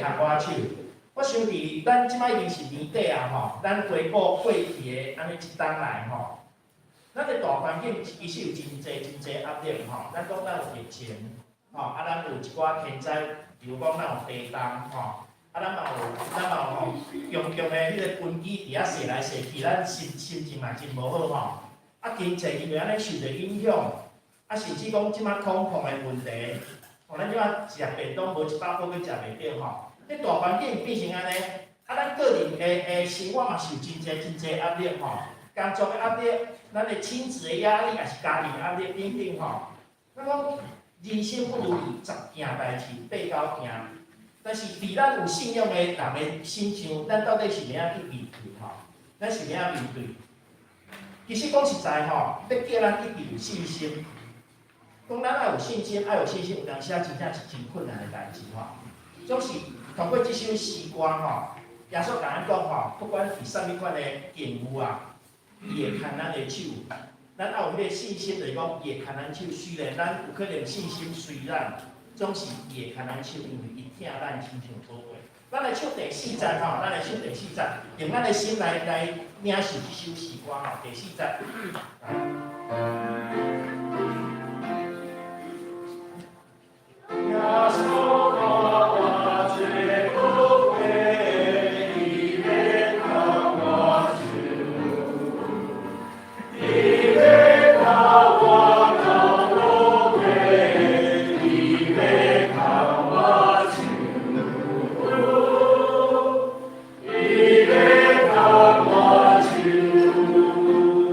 牽我手。我想佇咱這擺已經是年底啊吼，咱回顧過去的按呢這冬來吼，咱的大環境其實有真濟真濟壓力吼。咱講咱有疫情，吼，啊，咱有一寡天災，比如講咱有地動吼，啊，咱嘛有吼，強強的彼个軍機佇遐踅來踅去，咱心情嘛真無好吼。啊，經濟因為按呢受著影響，啊，甚至講這擺通膨的問題，吼，咱這擺食便當無100箍閣食袂著吼。這大環境變成按呢，啊，咱個人的生活嘛受真濟真濟壓力吼，工作的壓力，咱的親子的壓力，也是家庭壓力等等吼。咱講人生不如意十件代誌八九件，但是佇咱有信仰的人的身上，咱到底是欲按怎去面對吼？咱是欲按怎面對？其實講實在吼，欲叫咱一直有信心，講咱愛有信心，愛有信心，有當時啊真正是真困難的代誌吼。總是透過這首詩歌吼，耶穌共咱講吼，不管佇啥物款的境遇啊，伊會牽咱的手。咱愛有彼个信心，就是講伊會牽咱手。雖然咱有可能信心隨咱，總是伊會牽咱手，因為伊疼咱親像寶貝。咱來唱第四節吼，咱來唱第四節，用咱的心來領受這首詩歌吼，第四節。耶穌講我這寶貝，伊欲牽我手，伊欲牽我到樂園，伊欲牽我手，伊欲牽我手，伊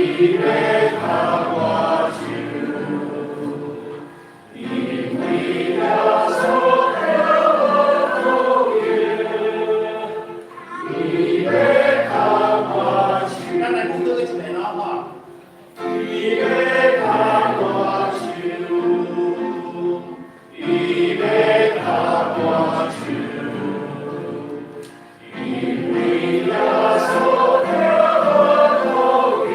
欲牽我手，因為耶穌疼我寶貝，伊欲牽我手。咱來副歌一遍咯，吼。伊欲牽我手，伊欲牽我手，因為耶穌疼我寶貝，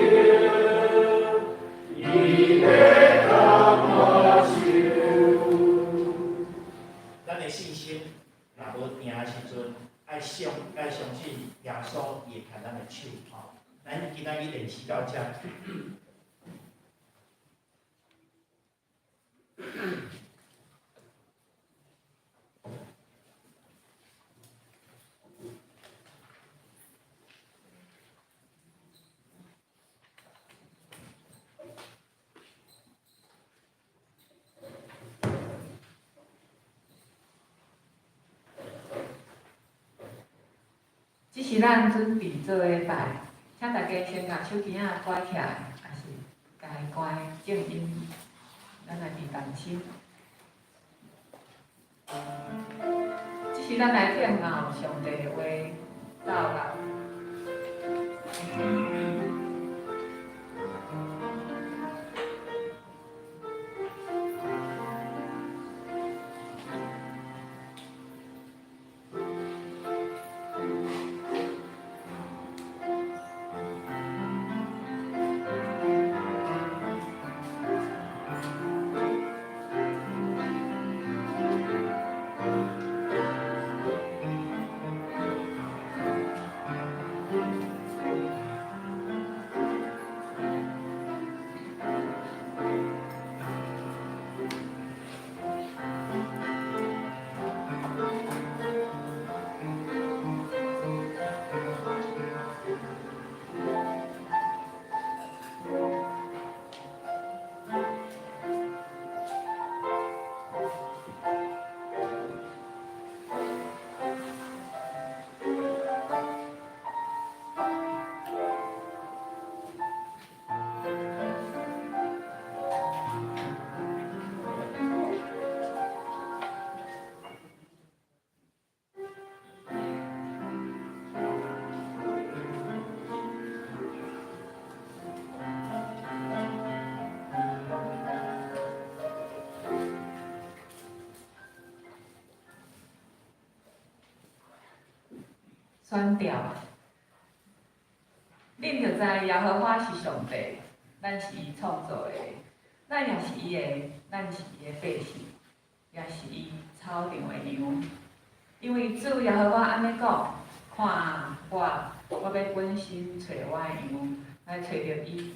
伊欲牽我手。咱的信心若無定的時陣，愛相信耶穌伊會牽咱的手吼。咱今仔日練習到遮。這是咱準備做的拜，請大家先共手機仔關起來，抑是共伊關靜音，咱來佇同心。這是咱來聽候上帝的話，禱告。選調，恁就知耶和華是上帝，咱是伊創造的，咱也是伊的，咱是伊的百姓，也是伊草場的羊。因為主耶和華按呢講，看啊，我欲本身揣我的羊，來揣著伊；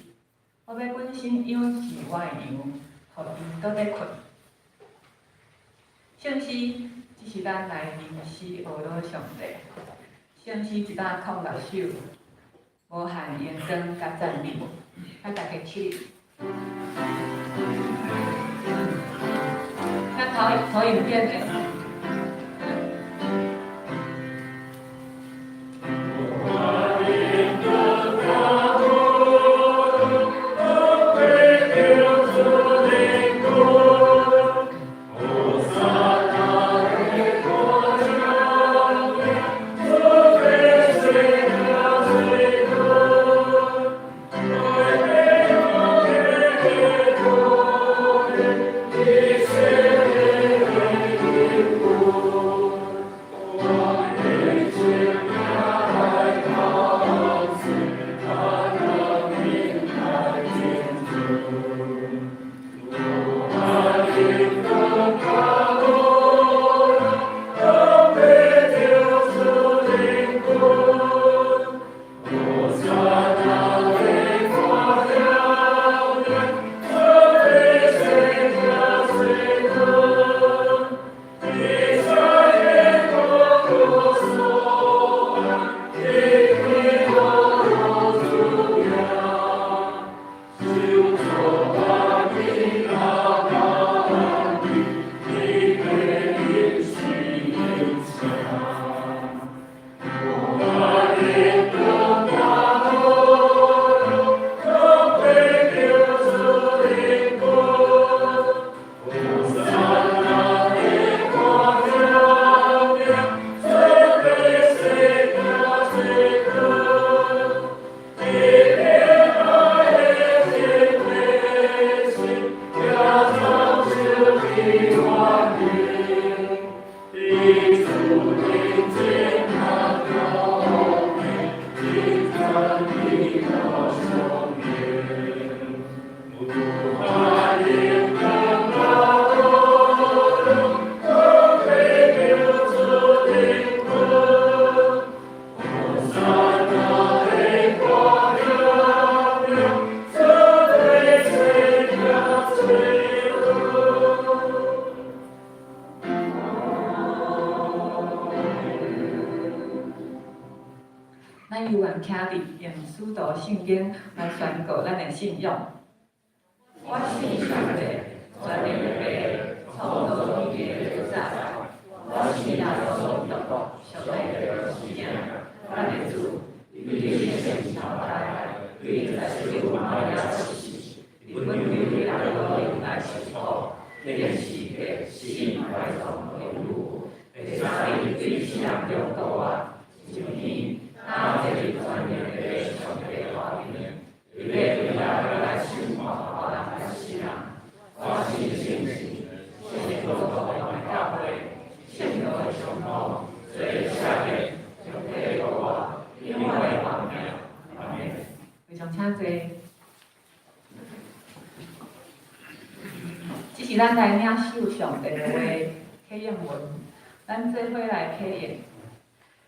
我欲本身養飼我的羊，予𪜶倒咧睏。聖詩，這是咱來認識學老上帝。聖詩106首，無限榮光佮讚美，請大家起立。請投投影片的。咱猶原徛佇用使徒聖經來宣告咱的信仰。我信上帝，全能的父，創造天地的主宰。我信耶穌基督，上帝的獨生子，咱的主，伊聖神頭胎，對十六瑪利亞出世，佇本丟彼拉多來受苦，釘十字架，死埋葬落地獄，第三日對死人中復活，升天。那這裡全能的上帝大面，伊欲回來來審判活人佮死人。我信聖神，聖基督的教會，聖徒的相通，罪的赦免，肉體的復活，永遠的活命。阿們。非常請坐。這是咱來領受上帝的話，啟應文，咱做伙來啟應。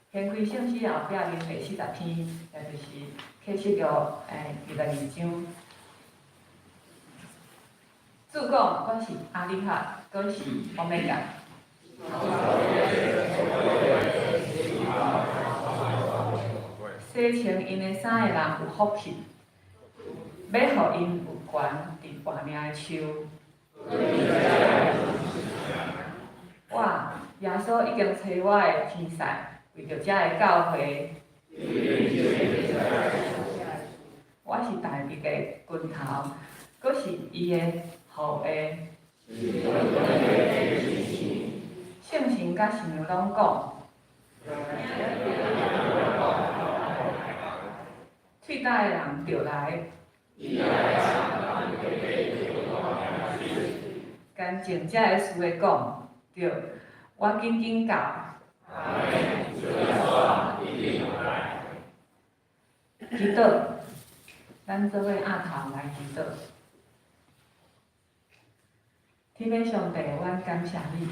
掀開聖詩後壁面第40篇，也就是啟示錄22章。主講，我是阿利法，閣是歐米伽。洗穿𪜶的衫的人有福氣，欲予𪜶有權佇活命的樹。我耶穌已經差我的天使，為著遮个教會。我是大衛的根頭，閣是伊的後裔。聖神佮新娘攏講，喙焦的人著來。乾淨這个事的講，對，我緊緊到。祈禱，咱做伙徛頭來祈禱。天父上帝，阮感謝你，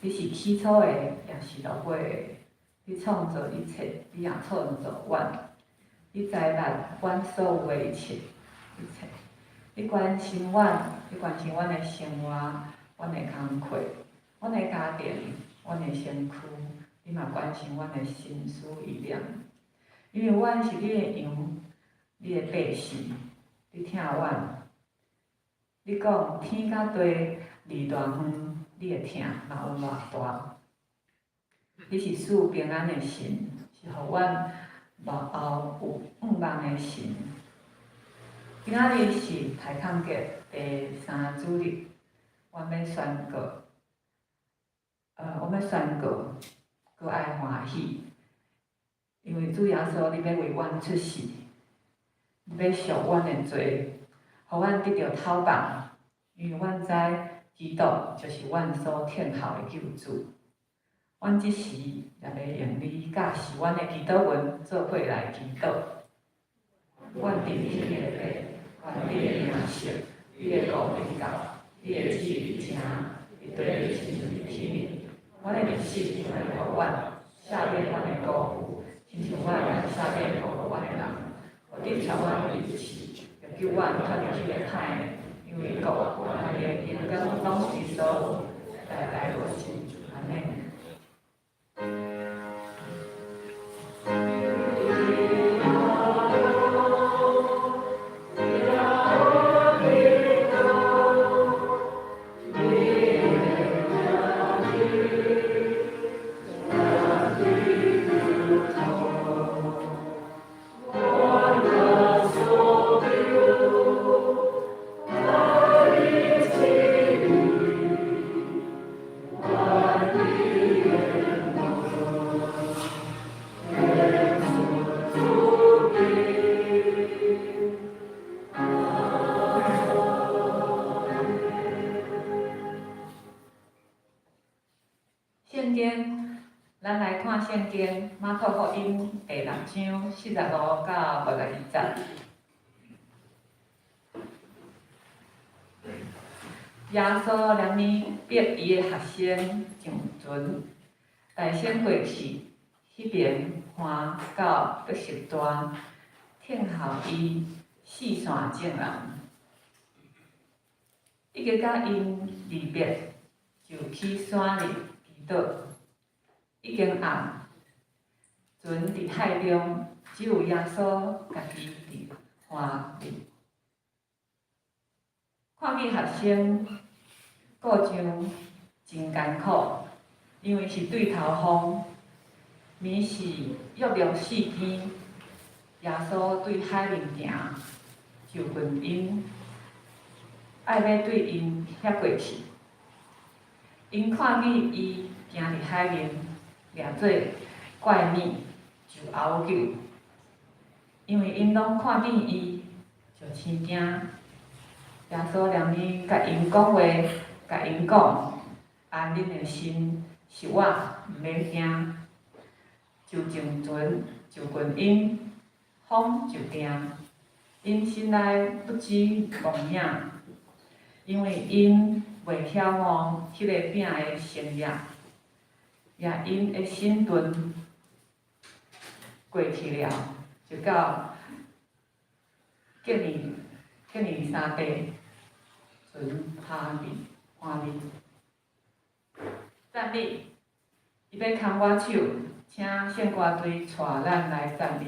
你是起初的，也是落尾的。你創造一切，你也創造阮。你知捌阮所有的一切，一切。你關心阮，你關心阮的生活，阮的工課，阮的家庭，阮的身軀。你嘛關心阮的心思意念，因為阮是你的羊，你的百姓，你疼阮。你講天佮地離偌遠，你的疼嘛有偌大。你是賜平安的神，是予阮幕後有盼望的神。今仔日是大康節第三主日，阮欲宣告，阮欲宣告，閣愛歡喜，因為主耶穌，你欲為阮出世，你欲贖阮的罪，予阮得著透放，因為阮知基督就是阮所等候的救主。阮這時也欲用你教示阮的祈禱文做伙來祈禱。阮佇天的父，願你的名聖，你的國臨到，你的旨意成，佇地親像佇天。阮的糧食今日予阮，赦免阮的辜負，親像阮也赦免辜負阮的人。無得帶阮入試，著救阮脫離彼个歹的，因為國、權力、榮光攏是你所有，代代如是。阿們。聖經，咱來看聖經馬可福音第六章45到62節。耶穌連呢逼伊的學生上船，大先過去，彼爿岸到伯賽大，等候伊四散眾人。已經佮𪜶離別，就去山裡祈禱。已經暗，船佇海中，只有耶穌家己佇岸裡。看見學生顧上真艱苦，因為是對頭風，暝時約略四更，耶穌對海面行，就近𪜶，愛欲對𪜶遐過去。𪜶看見伊行佇海面，掠做怪物，就嗷叫，因為𪜶攏看見伊，就生驚。耶穌連呢共𪜶講話，共𪜶講：安恁的心，是我，毋免驚。就上船，就近𪜶，風就定。𪜶心內不知夢影，因為𪜶袂曉悟彼个餅的成立，也𪜶的心鈍過去了，就到革尼撒勒船下面岸裡。讚美，伊欲牽我手，請聖歌隊帶咱來讚美。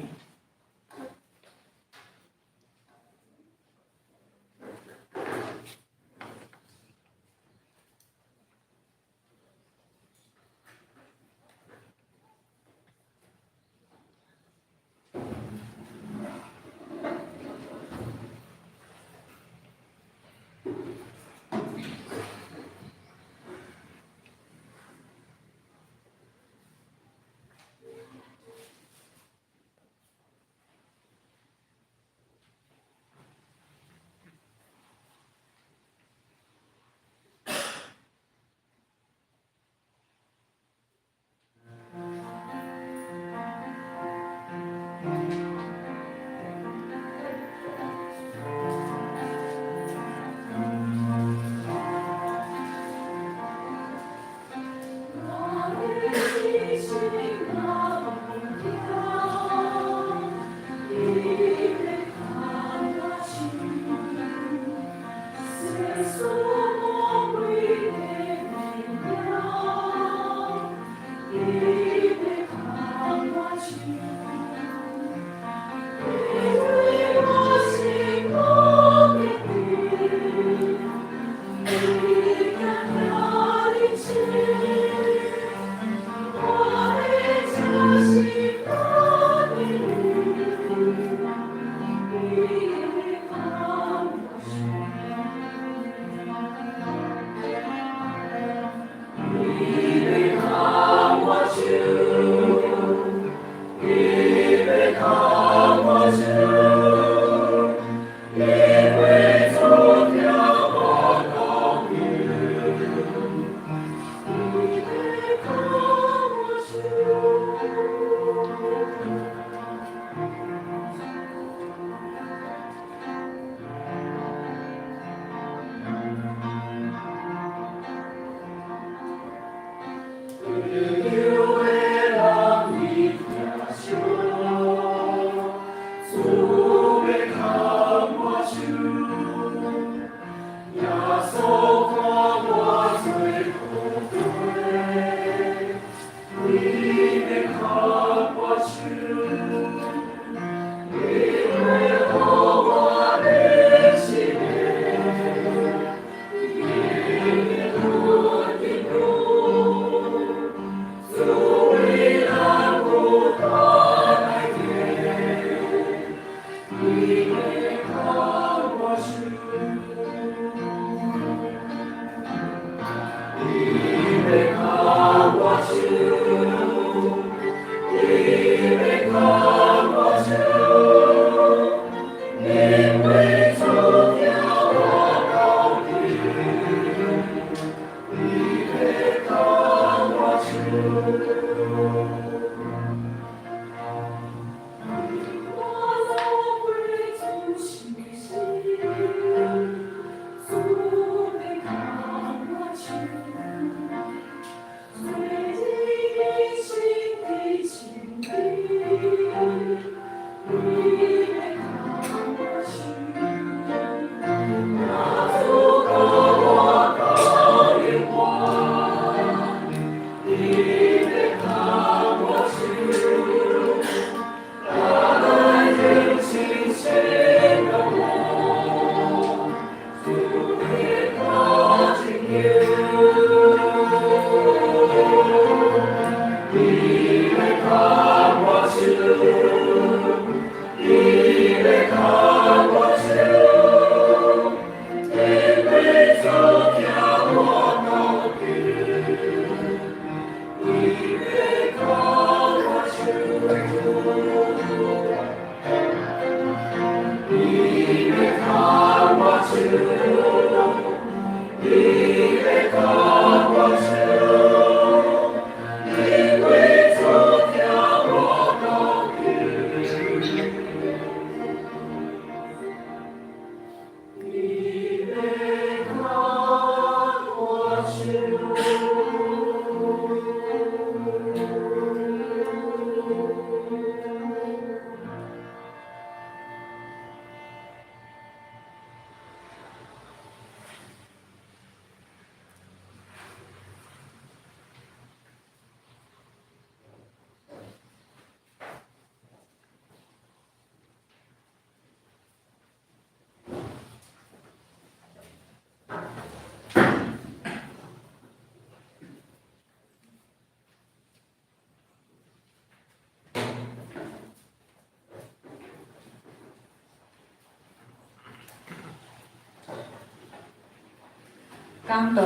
讲道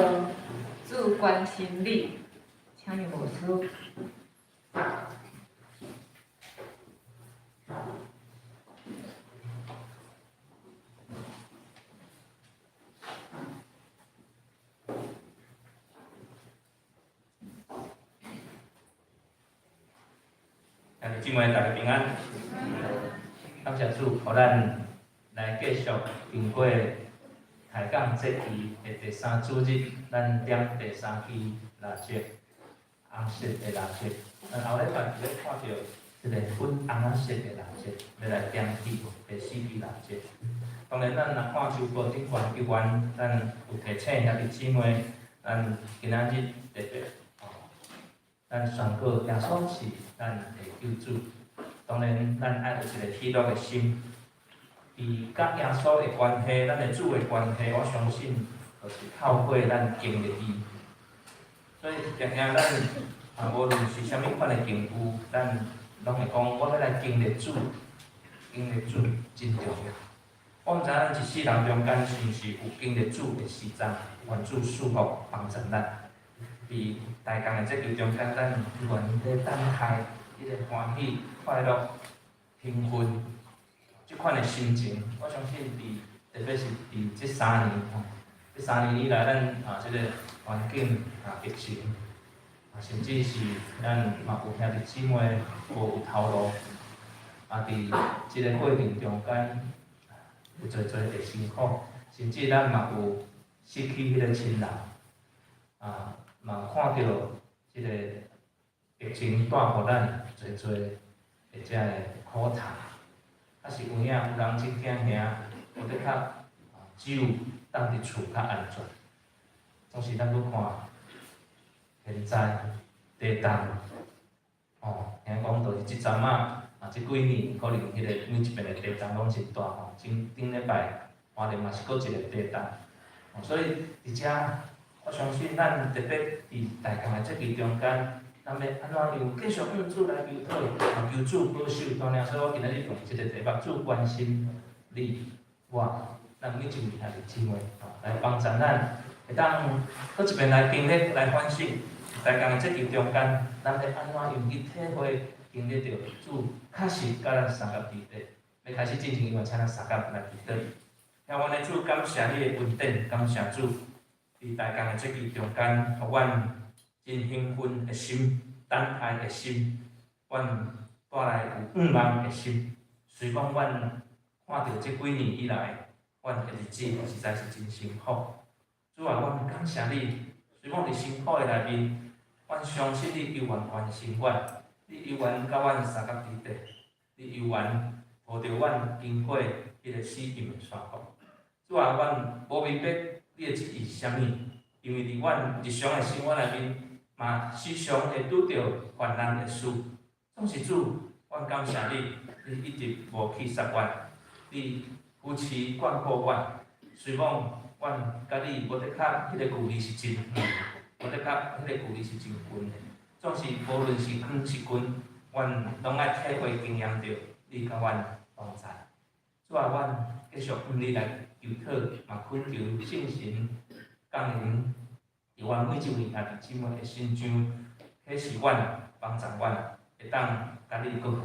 主关心你，请杨牧师。兄弟姊妹，大家平安。感谢主，予咱来继续经过抬杠节期的第三主日，咱点第三支蜡烛，红色的蜡烛。咱后礼拜就欲看著这个粉红仔色的蜡烛，欲来点起第四支蜡烛。当然，咱若看周报顶悬结缘，咱有提醒兄弟姊妹，咱今仔日特别哦，咱咱宣告耶穌是咱的救主。當然，咱愛有一个喜樂的心。佇佮耶穌的關係，咱的主的關係，我相信就是透過咱經歷伊。所以，定定咱啊，無論是啥物款的境遇，咱攏會講，我欲來經歷主，經歷主真重要。我毋知咱一世人中間是毋是有經歷主的時陣，願主賜福幫助咱。佇大江的節期中間，咱願咧等待彼个歡喜、快樂、興奮，這款的心情，我相信佇特別是佇這三年吼，這三年以來，咱啊這个環境啊疫情，啊甚至是咱嘛有兄弟姊妹無有頭路，啊佇這个過程中間有濟濟的辛苦，甚至咱嘛有失去彼个親人，啊嘛看著這个疫情帶予咱濟濟的這个苦痛。啊是有影有人真驚嚇，有的較只有踮佇厝較安全。總是咱閣看天災地動，哦，聽講就是這陣仔啊，這幾年可能彼个每一遍的地動攏真大吼，前頂禮拜花蓮嘛是閣一个地動，所以佇遮我相信咱特別佇大江的節期中間，咱欲按怎樣繼續向主來求討，啊求主保守帶領，所以我今仔日用這個題目，主關心你我，咱每一位兄弟姊妹，吼，來幫助咱會當閣一遍來經歷來反省，大江的節期中間，咱欲按怎樣去體會經歷著主確實佮咱相佮佇咧。欲開始進前，我請咱相佮來祈禱。天阮的主，感謝你的恩典，感謝主，佇大江的節期中間，予阮真興奮的心，等待的心，阮帶來有向望的心。雖講阮看著這幾年以來，阮的日子實在是真辛苦。主啊，阮感謝你，雖講佇辛苦的內面，阮相信你猶原關心阮，你猶原佮阮相佮佇咧，你猶原抱著阮經過彼个死蔭的山谷。主啊，阮無明白你的旨意是啥物，因為佇阮日常的生活內面，嘛時常會拄著患難的事。總是主，阮感謝你，你一直無棄殺阮，你扶持關顧阮。雖講阮佮你無的確彼个距離是真遠，無的確彼個距離是真近的。總是無論是遠是近，阮攏愛體會經驗著你佮阮同在。主啊，阮繼續向你來求討，嘛懇求聖神降臨佇阮每一位兄弟姊妹的身上，啟示阮，幫助阮，會當佮你閣好。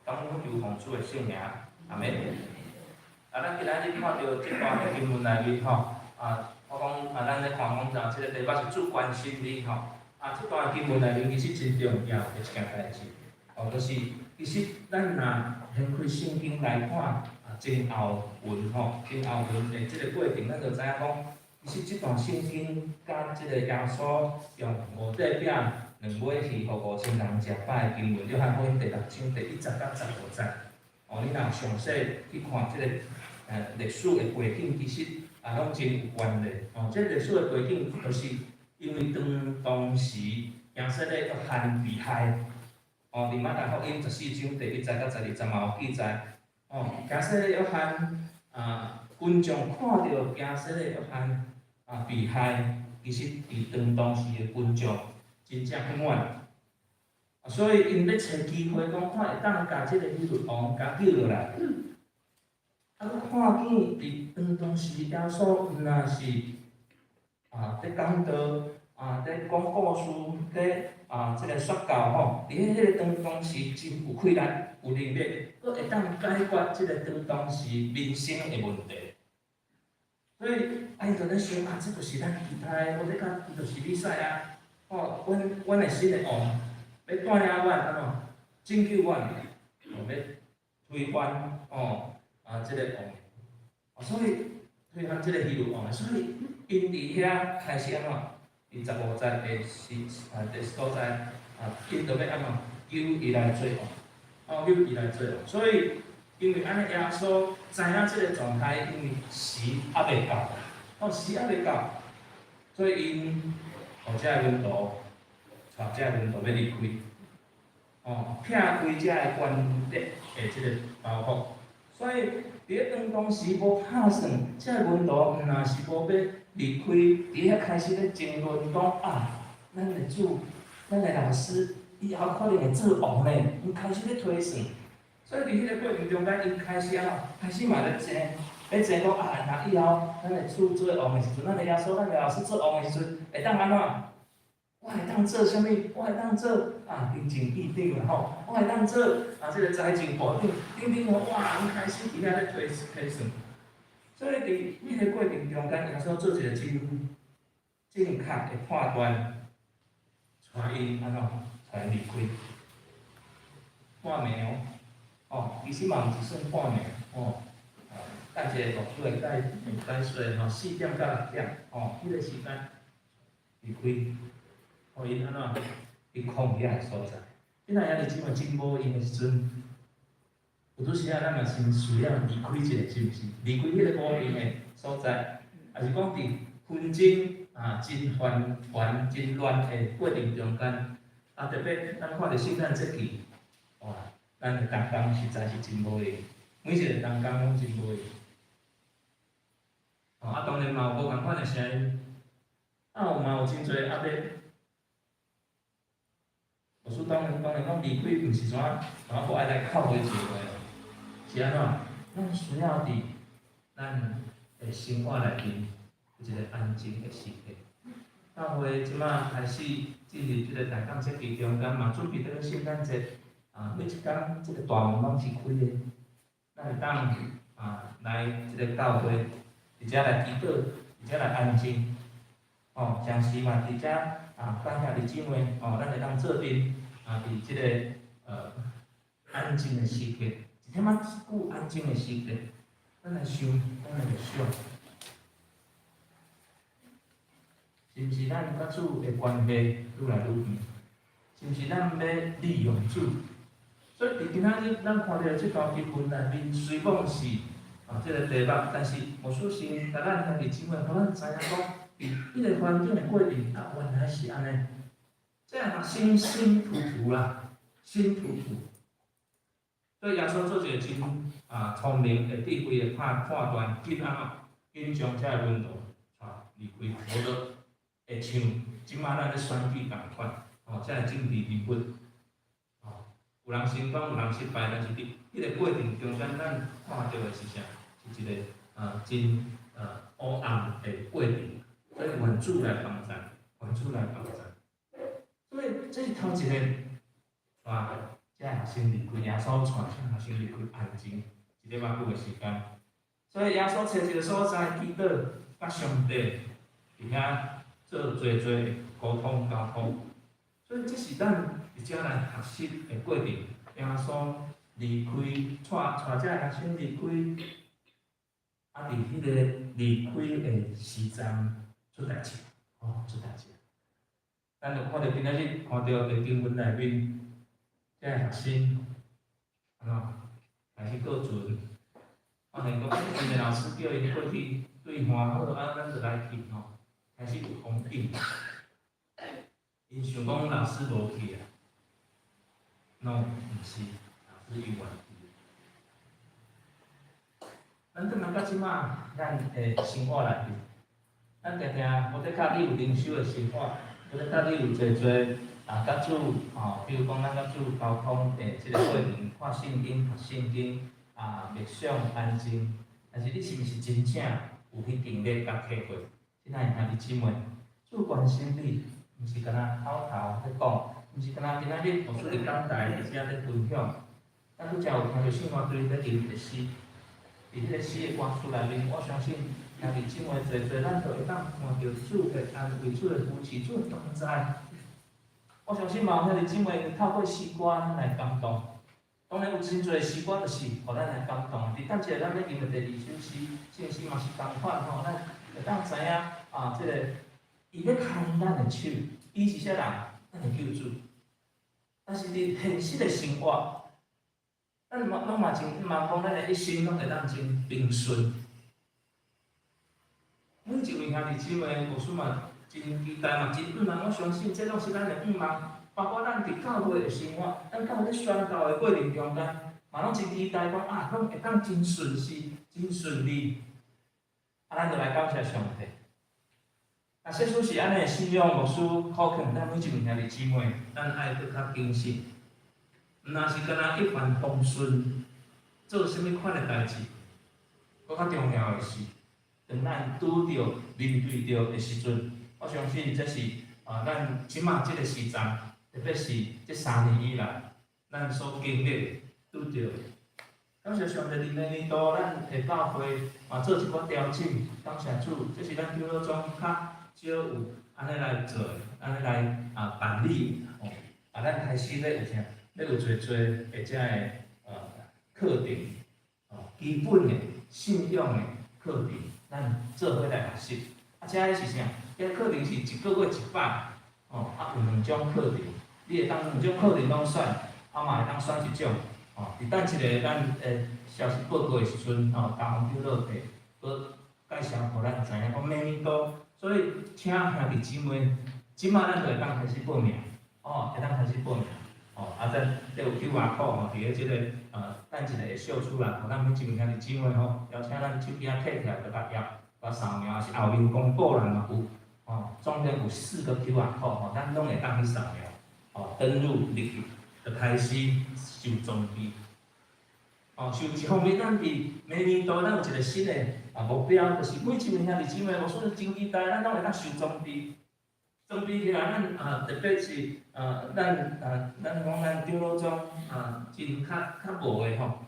感恩求奉主的聖名，阿們。啊，咱今仔日看著這段的經文內面吼，啊，我講啊，咱咧看講啊，這个題目是主關心你吼。啊，這段經文內面其實真重要的一件代誌，哦，就是其實咱若掀開聖經來看，啊，前後文吼，前後文的這个過程，咱就知影講，其實這段聖經佮這个耶穌用五塊餅兩尾魚，予5000人食飽的經文，約翰福音第六章第1節到15節。哦，你若詳細去看這个歷史的背景，其實也攏真有關聯。哦，這個歷史的背景，就是因為當當時耶洗禮約翰被害，哦，佇馬太福音14章第1節到12節嘛有記載。哦，耶洗禮約翰啊，群眾看著耶洗禮約翰啊被害，其實佇當當時的群眾真正不滿，啊，所以𪜶欲揣機會講看會當共這个希律王共救落來。啊，閣看見佇當當時耶穌毋若是啊，佇講道啊，佇講故事，佇啊這个說教吼，佇彼个當當時真有氣力、有能力，閣會當解決這个當當時民生的問題。所以，啊，𪜶就咧想啊，這就是咱期待的，無咧講伊就是彌賽亞，吼，阮阮的新的王，欲帶領阮按怎拯救阮，哦，欲推翻哦啊這个王，啊，所以推翻這个希律王，所以𪜶佇遐開始按怎？佇15節的時啊，佇所在啊，𪜶就欲按怎？求伊來做王，哦，求伊來做王。所以因為按呢，耶穌知影這个狀態，因為時猶未到，哦，時猶未到，所以𪜶予這个門徒帶這个門徒欲離開，哦，撇開這个權力的這个包袱。所以佇咧當當時無拍算，這个門徒毋若是無欲離開，佇遐開始咧爭論講啊，咱的主，咱的老師，以後可能會做王呢，𪜶開始咧推算。所以佇彼個過程中間，𪜶開始按怎？開始嘛咧爭，咧爭講啊，若以後咱的主做王的時陣，咱的耶穌，咱的老師做王的時陣，會當按怎？我會當做啥物？我會當做啊，行政院長啦吼，我會當做啊，這個財政部長，等等吼，哇，𪜶開始佇遐咧推推算。所以佇彼個過程中間，耶穌做一個真正確的判斷，帶𪜶按怎？帶𪜶離開。半暝哦，哦，其實嘛毋是算半暝，哦，等一下牧師會解解說吼，4點到6點，哦，彼個時間離開。予𪜶按怎？去曠野的所在。你若兄弟姊妹真無閒的時陣，有拄時仔咱嘛真需要離開一下，是毋是？離開彼個無閒的所在，抑是講佇紛爭啊，真煩煩、真亂的過程中間，啊，特別咱看著聖誕節期，哇，咱的同工實在是真無閒，每一個同工攏真無閒。哦，啊，當然嘛有無仝款的聲音，啊，有嘛有真濟壓力。牧師當然當然講離開，毋是怎怎無愛來教會聚會，是按怎？咱需要佇咱的生活內面有一個安靜的時刻。教會這馬開始進入這個大港節期中間，嘛準備咧聖誕節，啊，每一工這個大門攏是開的，咱會當啊來這個教會，佇遮來祈禱，佇遮來安靜，哦，同時嘛佇遮啊，佮兄弟姊妹，哦，咱會當做陣啊，佇這個安靜的時刻，一點仔久安靜的時刻，咱來想，咱來想，是毋是咱佮主的關係愈來愈遠？是毋是咱欲利用主？所以佇今仔日，咱看著這段經文內面，雖講是啊這個題目，但是牧師先共咱兄弟姊妹，予咱知影講，佇彼個環境的過程啊，原來是按呢。這个學生心浮浮啦，心浮浮。所以耶穌做一個真啊聰明的智慧的判判斷，緊按怎？緊將這个門徒帶離開，無就會像這馬咱咧選舉仝款，哦，這个政治人物，哦，有人成功，有人失敗，但是佇彼個過程中間，咱看著的是啥？是一個啊真啊黑暗的過程。所以願主來幫贊，願主來幫贊。所以這是頭一個，帶這个學生離開，耶穌帶這个學生離開安靜一禮拜久的時間。所以耶穌揣一個所在祈禱，佮上帝佇遐做濟濟的溝通交通。所以這是咱佇遮來學習的過程。耶穌離開，帶帶這个學生離開，啊，佇彼個離開的時陣出代誌，哦，出代誌。咱就看著今仔日看著佇經文內面，這个學生，按怎開始過船，發現講，𪜶的老師叫𪜶過去對岸好，啊，咱就來去吼，開始有風景。𪜶想講老師無去啊，喏，毋是，老師猶原去。咱轉來到這馬，咱的生活內面，咱定定無的確你有靈修的生活，無的確你有濟濟啊，佮主吼，比如講咱佮主溝通的這個過程，看聖經、讀聖經啊，默想安靜，但是你是毋是真正有去經歷佮體會？親愛的兄弟姊妹，主關心你，毋是干焦口頭咧講，毋是干焦今仔日牧師佇講台佇遮咧分享，咱拄才有聽著聖歌隊咧吟一個詩，佇彼個詩的歌詞內面，我相信兄弟姊妹濟濟，咱都會當看著主的安慰、主的扶持、主的同在。我相信嘛有兄弟姊妹透過詩歌來感動。當然有真濟詩歌就是予咱來感動。佇等一下咱欲吟的第二首詩，聖詩嘛是仝款吼，咱會當知影啊，這個伊欲牽咱的手，伊是啥人？咱的救主。但是佇現實的生活，咱嘛攏嘛真嘛講，咱的一生攏會當真平順。每一位兄弟姊妹，牧師嘛真真期待嘛，真向望。我相信這攏是咱的向望，包括咱佇教會的生活，咱教會咧宣教的過程中間，嘛攏真期待講啊，攏會當真順遂、真順利。啊，咱就來感謝上帝。啊，設使是按呢信仰，牧師苦勸咱每一位兄弟姊妹，咱愛閣較謹慎。毋若是干焦一帆風順，做啥物款的代誌，閣較重要的是，當咱拄著面對著的時陣，我相信這是啊，咱這馬這个時陣，特別是這3年以來，咱所經歷拄著。感謝上帝，佇明年度咱的教會嘛做一寡調整，感謝主，這是咱長老總較少有按呢來做，按呢來啊辦理吼，啊，咱開始咧有啥？咧有濟濟的遮个課程，哦，基本的信仰的課程，咱做伙來學習。啊，這个是啥？這個課程是一個月一擺，哦，啊有兩種課程，你會當兩種課程攏選，啊嘛會當選一種，哦，佇等一个咱的消息報告的時陣，吼，大方長老會閣介紹予咱知影講明年度，所以請兄弟姊妹，這馬咱就會當開始報名，哦，會當開始報名。哦，啊，咱這有 QR code 吼，佇咧這个等一下會秀出來，予咱每一位兄弟姊妹吼，邀請咱手機仔摕起來，就共頁，共掃描，抑是後面公布欄嘛有，哦，總共有四個 QR code 吼，咱攏會當去掃描，哦，登入入去，就開始受裝備。哦，受一方面，咱佇明年度咱有一個新的啊目標，就是每一位兄弟姊妹，無說真期待，咱攏會當受裝備。裝備起來，咱啊特別是啊，咱講咱長老總啊，真較較無的吼，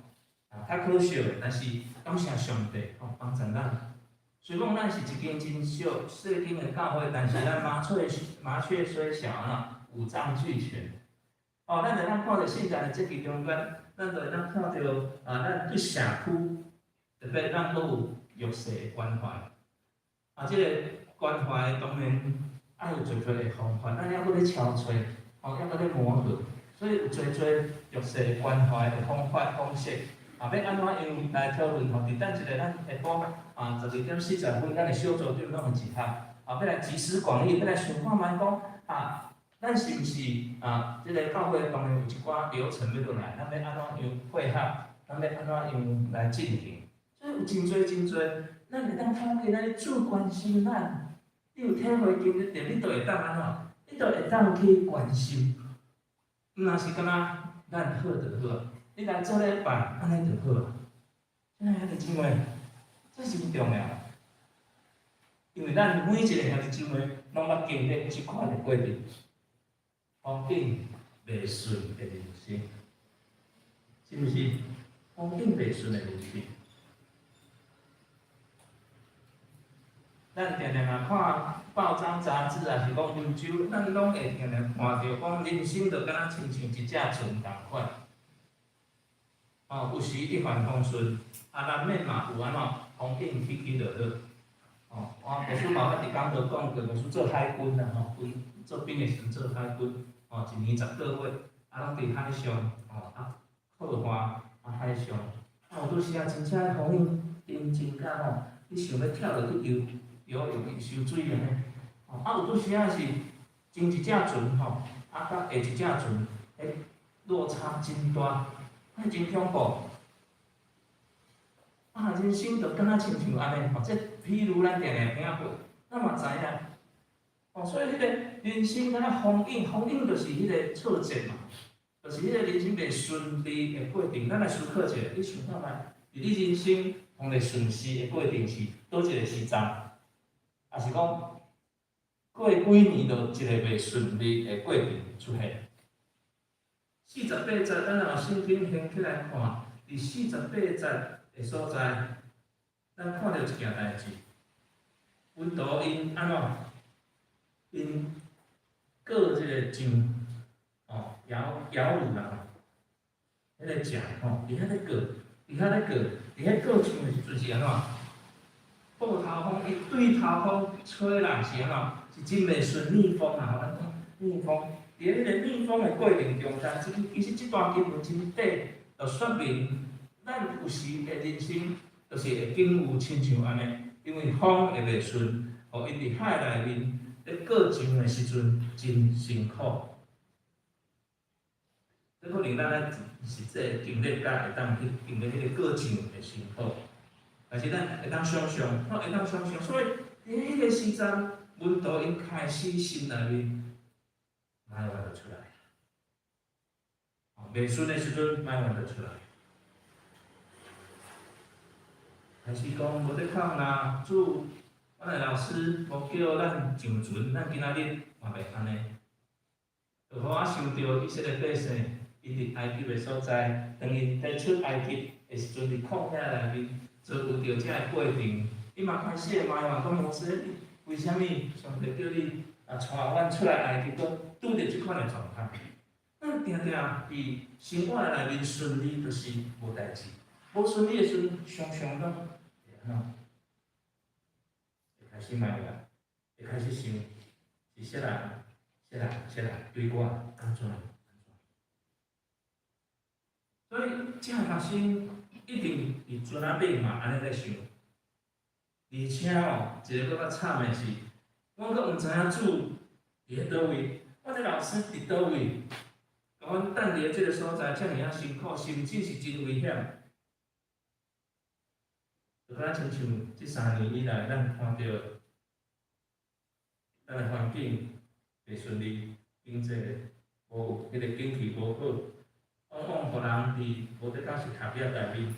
啊較可惜的，但是感謝上帝吼幫助咱。雖講咱是一間真小細間的教會，但是咱麻雀雖小啊，五臟俱全。哦，咱會當看著聖誕的節期中間，咱就會當看著啊，咱對社區特別咱閣有弱勢的關懷。啊，這個關懷當然愛有濟濟的方法，咱抑閣咧敲揣，吼，抑閣咧磨合，所以有濟濟弱勢關懷的方法方式。啊，欲按怎樣來討論吼？佇等一下咱下晡啊12點40分，咱的小組長攏會集合，啊，欲來集思廣益，欲來想看覓講啊，咱是毋是啊？這个教會當然有一寡流程欲落來，咱欲按怎樣配合？咱欲按怎樣來進行？所以有真濟真濟，咱會當看見咱主關心咱，你有體會經歷著，你就會當按怎？你就會當去關心，毋若是干焦咱好就好。你來做禮拜，按呢就好。親愛兄弟姊妹，這真重要，因為咱每一個兄弟姊妹攏捌經歷這款的過程，風景袂順的人生，是毋是？風景袂順的人生，咱定定若看報章雜誌，抑是講歐洲，咱攏會定定看著講人生就敢若親像一隻船仝款。哦，有時一帆風順，啊，難免嘛有按怎風景起起落落。哦，我牧師嘛捌佇講座講過，牧師做海軍啦吼，軍做兵的時陣做海軍，哦，一年10個月，啊，攏佇海上，哦，啊，靠岸，啊，海上，啊，有陣時啊，真正風影真真甲吼，你想欲跳落去游游泳去泅水按呢，哦，啊，有陣時啊是前一隻船吼，啊，佮下一隻船，彼落差真大。彼真恐怖，啊！人生就敢若親像按呢，吼，這譬如咱定定聽過，咱嘛知影。哦，所以彼个人生敢若風景，風景就是彼个挫折嘛，就是彼个人生袂順利的過程。咱來思考一下，你想看覓？佇你人生講咧順遂的過程是佗一个時陣，抑是講過幾年就一个袂順利的過程出現？四十八節，咱若有聖經掀起來看，佇四十八節的所在，咱看著一件代誌。門徒𪜶按怎？𪜶過這个上，哦，搖搖櫓啦，彼个槳吼，佇遐咧過，佇遐咧過，佇遐過上的時陣是按怎？報頭風，伊對頭風吹來是按怎？是真袂順逆風啊！吼，咱講逆風。佇彼个逆風的過程中間，這其實這段經文真短，就說明咱有時的人生，就是會經有親像按呢，因為風會袂順，予𪜶佇海內面咧過上的時陣真辛苦。這可能咱咧實際經歷才會當去經歷彼個過程的辛苦，但是咱會當想像，吼會當想像，所以佇彼個時陣，門徒𪜶開始心內面埋怨就出來，袂順的時陣埋怨就出來，開始講無得講啦，主，阮的老師無叫咱上船，咱今仔日嘛袂按呢。就予我想著以色列百姓，𪜶佇埃及的所在，當𪜶佇出埃及的時陣，佇曠野內面遭遇著這个過程，伊嘛開始會埋怨講摩西，為啥物上帝叫你啊帶阮出來埃及，閣拄著這款的狀況？咱定定佇生活內面順利，就是無代誌；無順利的時陣，常常攏會按怎？會開始埋怨，會開始想是啥人？啥人？啥人對我按怎？按怎？所以，這个學生一定佇船仔頂嘛按呢咧想。而且哦，一个閣較慘的是，阮閣毋知影主佇咧佗位，阮的老師佇佗位，共阮等佇咧這个所在，遮爾仔辛苦，甚至是真危險。就敢親像這3年以來，咱看著咱的環境袂順利，經濟無彼個景氣無好，往往予人佇無得講是學業內面。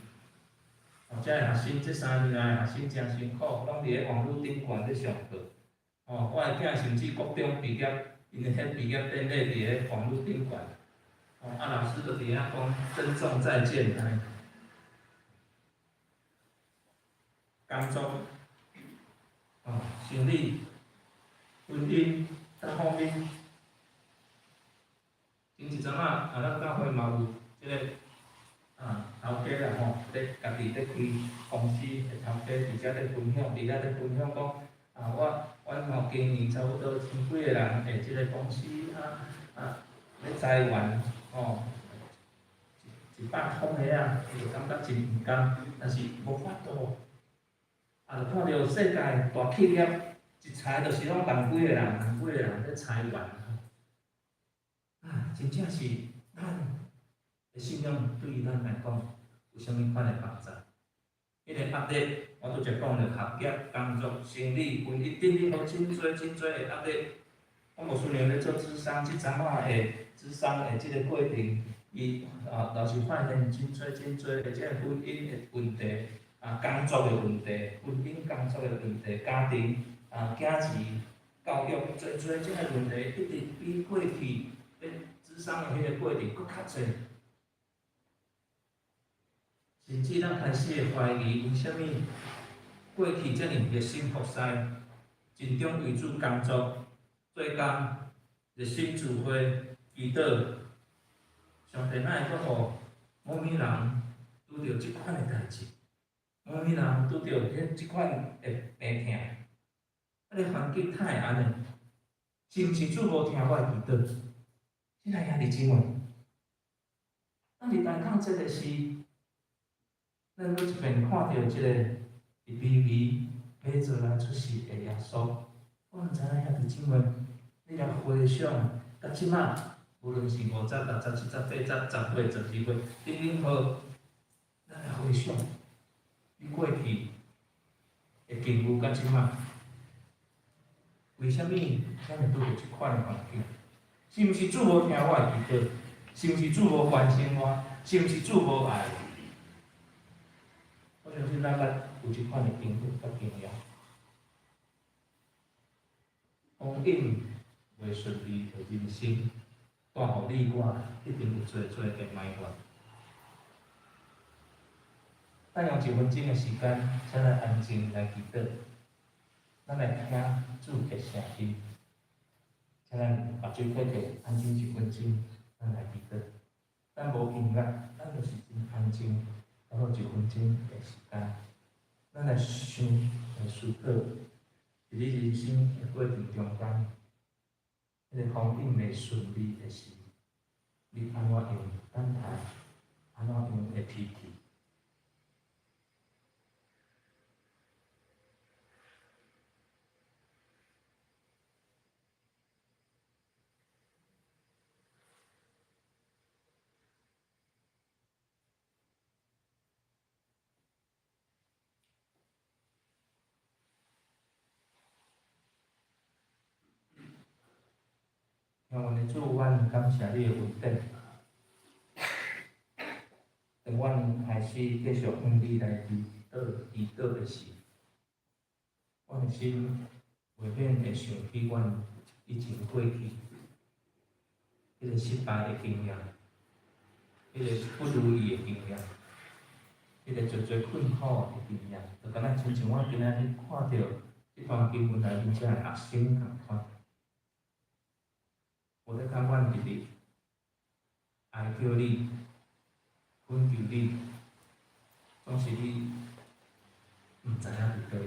哦，遮个學生這3年來，學生誠辛苦，攏佇咧網路頂懸咧上課。哦，我的囝甚至國中畢業，𪜶的彼畢業典禮佇咧網路頂懸。哦，啊，老師就佇遐講珍重再見按呢。工作，哦，生理、婚姻各方面，前一陣仔啊，咱教會嘛有這个啊頭家啦吼，咧家己咧開公司的頭家，佇遮咧分享，佇遐咧分享講啊，我阮吼經營差不多千幾个人的這个公司啊啊，咧裁員吼，100空个啊，伊就感覺真毋甘，但是無法度。啊，就看著世界大企業一裁就是攏萬幾个人，萬幾个人咧裁員。啊，真正是咱的信仰對於咱來講有啥物款的幫助？彼个壓力，我拄才講著學業、工作、生理、婚姻等等，予真濟真濟的壓力。我無雖然咧做諮商，這陣仔的諮商的這个過程，伊啊，老是發現真濟真濟的這个婚姻的問題。啊，工作的問題、婚姻工作的問題、家庭啊、囝兒教育，濟濟這个問題，一直比過去咧諮商的彼个過程閣較濟。甚至咱開始會懷疑，為啥物過去遮爾熱心服侍、盡忠為主工作、做工、熱心聚會、祈禱，上帝哪會閣予某物人拄著這款的代誌？某物人拄著彼這款的病痛，啊个環境哪會按呢？是毋是主無聽我的祈禱？親愛兄弟姊妹，咱佇大港這个時，咱閣一遍看著這个佇卑微欲做來出世的耶穌，我毋知影兄弟姊妹，你來回想，到這馬，無論是5節、6節、7節、8節、10歲、12歲，等等好，咱來回想。你過去的境遇佮這馬，為啥物咱會拄著這款的環境？是毋是主無聽我的祈禱？是毋是主無關心我？是毋是主無愛我？我相信咱捌有這款的經歷佮經驗。風景袂順利的人生，帶予你我一定有濟濟的埋怨。咱用一分鐘的時間，請咱安靜來祈禱，咱來聽主的聲音。請咱目睭閉起，安靜一分鐘，咱來祈禱。咱無音樂，咱就是真安靜，差不多一分鐘的時間，咱來想、來思考，佇你人生的過程中間，彼个風景袂順利的時，你按怎樣等待？按怎樣的脾氣？阮的主，阮感謝你的恩典。當阮開始繼續向你來祈禱、祈禱的時，阮的心袂免會想起阮以前過去彼個失敗的經驗，彼個不如意的經驗，彼個濟濟困苦的經驗，就敢若親像我今仔日看著這段經文內面這个學生仝款。無咧講，阮直直哀求你，懇求你，總是你毋知影佇佗位。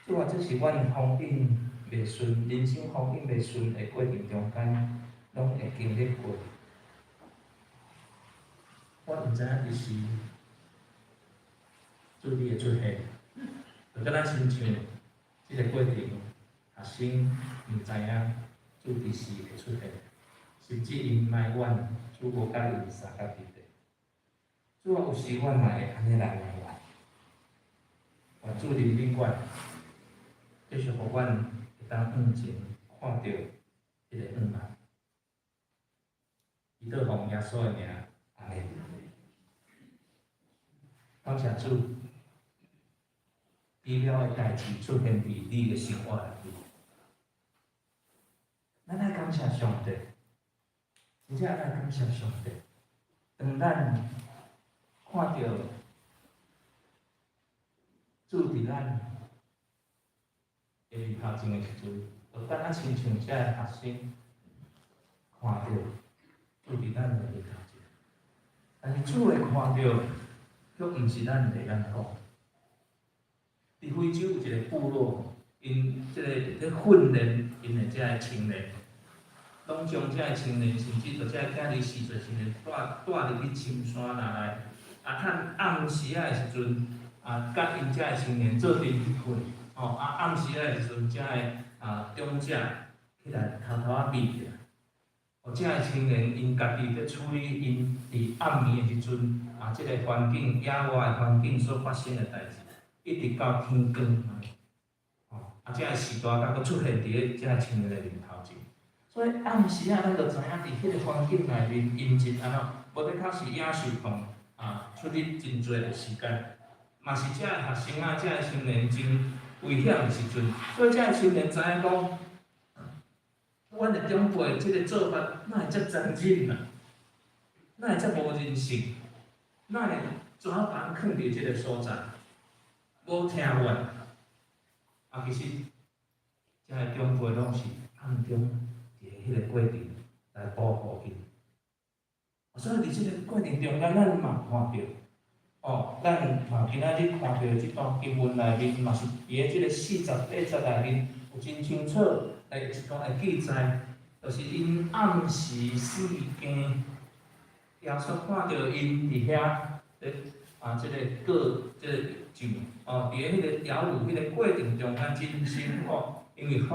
主啊，這是阮風景袂順，人生風景袂順的過程中間，攏會經歷過。我毋知影佇時主你會出現，就敢若親像這個過程，學生毋知影主佇時會出現，甚至𪜶埋怨主無佮𪜶相佮佇咧。主啊，有時阮嘛會按呢來埋怨，願主憐憫阮，繼續予阮會當向前看著彼個向望。祈禱奉耶穌的名，阿們。感謝主，奇妙的代誌出現佇你的生活內面。咱愛感謝上帝，真正愛感謝上帝。當咱看著主佇咱的面頭前的時陣，就敢若親像這个學生看著主佇咱的面頭前，但是主的看著，卻毋是咱的眼光。佇非洲有一個部落，𪜶這個咧訓練𪜶的這个青年，攏將這个青年，甚至著這个囝兒四歲青年，帶入去深山內，啊，趁暗時仔的時陣，啊，佮𪜶這个青年做陣去睏，吼，啊，暗時仔的時陣，這个長者起來偷偷仔瞇著，予這个青年𪜶家己咧處理𪜶佇暗暝的時陣，啊，這個環境野外的環境所發生的代誌，一直到天光，吼，啊，這个序大甲閣出現佇咧這个青年的面頭前。所以暗時仔，咱就知影佇彼個環境內面，音質按怎，無的確是野獸洞啊，出入真濟的時間，嘛是這個學生啊，這個青年真危險的時陣，所以這個青年知影講，阮的長輩這個做法，哪會遮殘忍啊？哪會遮無人性？哪會怎啊把人囥佇這個所在？無聽阮？啊，其實這個長輩攏是暗中佇彼個過程來保護𪜶。所以佇這個過程中間，咱嘛看著，哦，咱嘛今仔日看著這段經文內面，嘛是佇咧這個48節內面有真清楚的一段的記載，就是𪜶暗時四更，耶穌看著𪜶佇遐咧啊，這個過這個上，哦，佇咧彼個搖櫓彼個過程中間真辛苦，因為風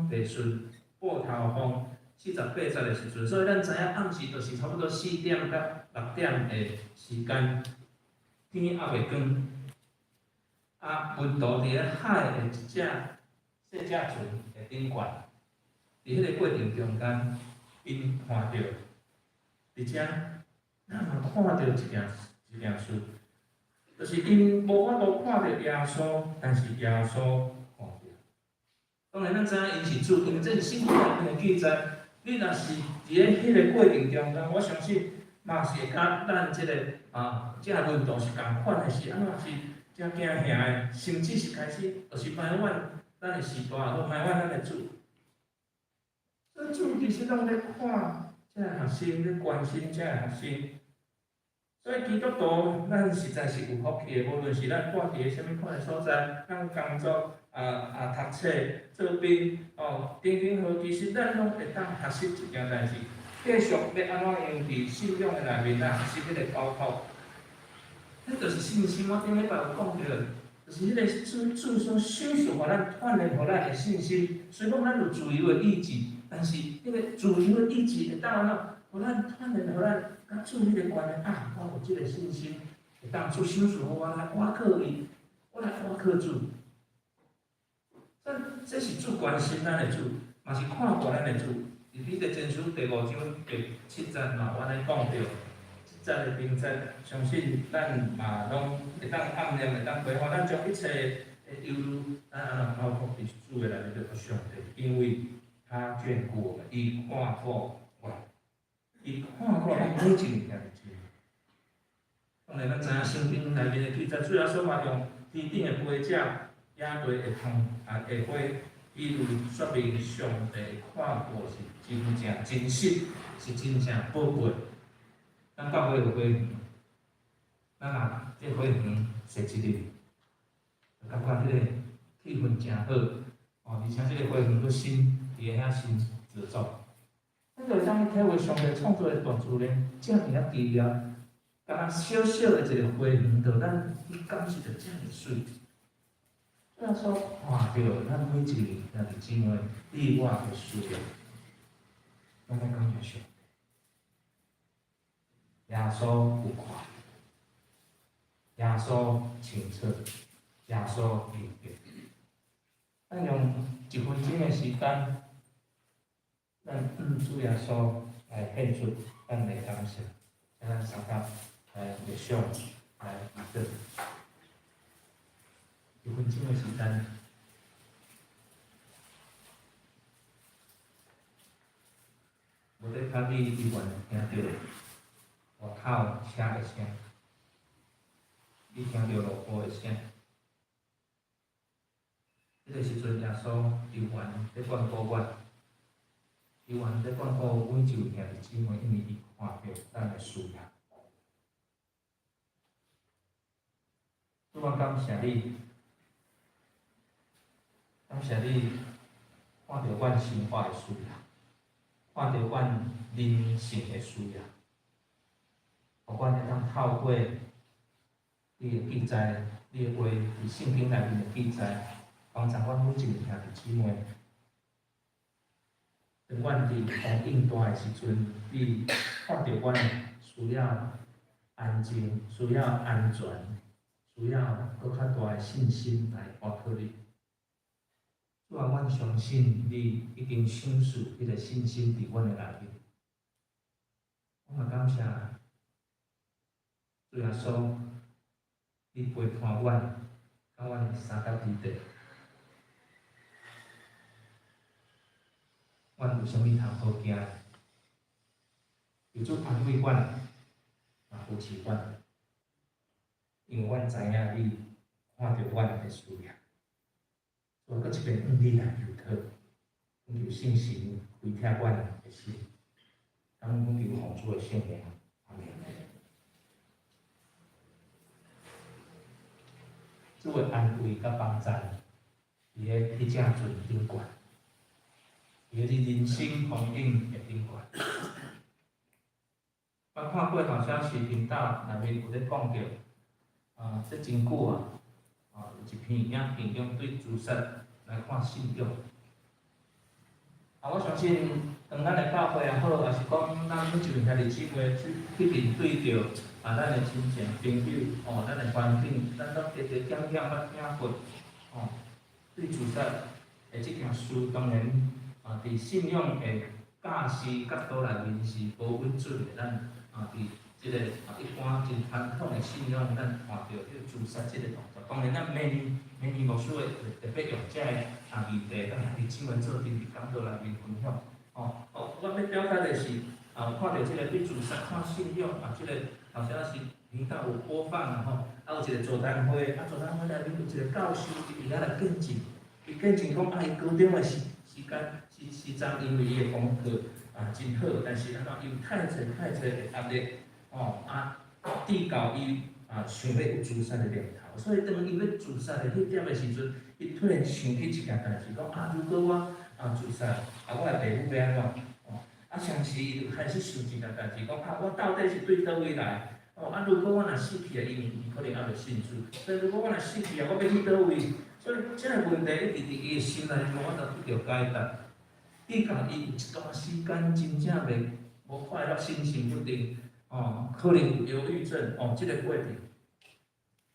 袂順，布頭風。48節的時陣，所以咱知影暗時就是差不多4點到6點的時間，天猶未光。啊，門徒佇咧海的一隻細隻船的頂懸，佇彼個過程中間，𪜶看著，佇遮，咱嘛看著一件事，就是𪜶無法度看著耶穌，但是耶穌看著。當然，咱知影𪜶是主，因為這是聖經內面的記載。你若是佇咧彼個過程中間，我相信嘛是會佮咱這個啊，這個門徒是仝款的，是按怎是遮驚嚇的，甚至是開始就是埋怨咱的時代，或埋怨咱的主。所以主其實攏咧看這个學生，咧關心這個學生。所以基督徒，咱實在是有福氣的，無論是咱蹛佇咧啥物款的所在，咱工作啊讀冊、做兵哦，等等好，其實咱攏會當學習一件代誌，繼續欲按怎用佇信仰的內面來學習彼個交託。這就是信心。我頂禮拜有講著，就是彼個主主所賞賜予咱、鍛鍊予咱的信心。雖講咱有自由的意志，但是彼個自由的意志會當按怎？予咱鍛鍊，予咱佮主彼個關係啊！我有這個信心，會當主賞賜予我來倚靠伊，我來倚靠主。這是主關心咱的主。嘛是看顧咱的主。佇彼得前書第五章第七節嘛，有按呢講著，這節的經節，相信咱嘛攏會當暗念，會當回話，咱將一切的憂慮，咱按怎交託佇主的內面，就予上帝，因為他眷顧我們，伊看顧我，伊看顧咱每一個兄弟姊妹。當然，咱知影聖經內面的記載，主耶穌嘛用天頂的飛鳥、野地的蟲啊的花，比喻說明上帝看顧是真正真實，是真正寶貝。咱教會有花園，咱若這花園踅一日，就感覺彼个氣氛誠好，哦，而且這个花園閣新，佇遐新製作。咱就會當去體會上帝創造的大自然，遮爾仔奇妙，敢若小小的一个花園，就咱去感受著遮爾媠。主耶穌看著咱每一个兄弟姊妹，你我的需要，攏愛感謝上帝。耶穌有看，耶穌清楚，耶穌明白。咱用一分鐘的時間，咱向主耶穌來獻出咱的感謝，請咱相共來默想，來祈禱。一分鐘的時間。無咧較你猶原聽著外口車的聲，你聽著落雨的聲。彼个時陣，耶穌猶原咧眷顧阮，猶原咧眷顧每一位兄弟姊妹，因為伊看著咱的需要。主，我感謝你，感謝你看著阮生活的需要，看著阮人性的需要，予阮會當透過你的記載，你的話佇聖經內面的記載，幫助阮每一個兄弟姊妹。當阮佇風湧大的時陣，你看著阮需要安靜，需要安全，需要閣較大的信心來倚靠你。主啊，阮相信你已經賞賜彼个信心佇阮的內面。我嘛感謝主耶穌，你陪伴阮，佮阮的相佮之地。阮有啥物通好驚的？求主安慰阮，嘛扶持阮，因為阮知影你看著阮的需要。我閣一遍向你來求討，懇求聖神開啟阮的心，感恩懇求奉主的聖名，阿們。主的安慰佮幫贊，佇个彼隻船頂懸，佇个你人生風景的頂懸。我看過好消息頻道內面有咧講著，啊，這真久啊，啊，有一篇影片講對自殺來看信仰。啊，我相信，當咱的教會也好，抑是講咱每一位兄弟姊妹去去面對著啊，咱的親情朋友，哦，咱的環境，咱攏加加減減捌聽過，哦，對自殺的這件事，當然啊，佇信仰的教示角度內面是無允准的，咱啊，佇這個啊一般真傳統的信仰，咱看著這個自殺這個動作，當然咱每年每年牧師會特別用這個啊議題，佮兄弟姊妹做陣佇講道內面分享。哦，哦，我欲表達的是，啊，看著這個對自殺看信仰啊，這個好像是頻道有播放啊吼，啊有一個座談會，啊座談會內面有一個教授伊佇遐來見證，伊見證講啊，伊高中的時時間時時陣，因為伊的功課啊真好，但是按怎伊有太濟太濟的壓力，哦啊，致到伊啊想欲有自殺的念頭，所以當伊欲自殺的彼點的時陣，伊突然想起一件代誌，講啊，如果我啊自殺，啊我的爸母欲按怎？哦，啊相時伊就開始想一件代誌，講啊我到底是對佗位來？哦，啊如果我若死去啊，因為伊可能猶未信主，所以如果我若死去啊，我欲去佗位？所以這个問題一直佇伊的心內無法度得著解答。以及伊有一段時間真正袂無快樂，心情不定，哦，可能有憂鬱症，哦，這个過程。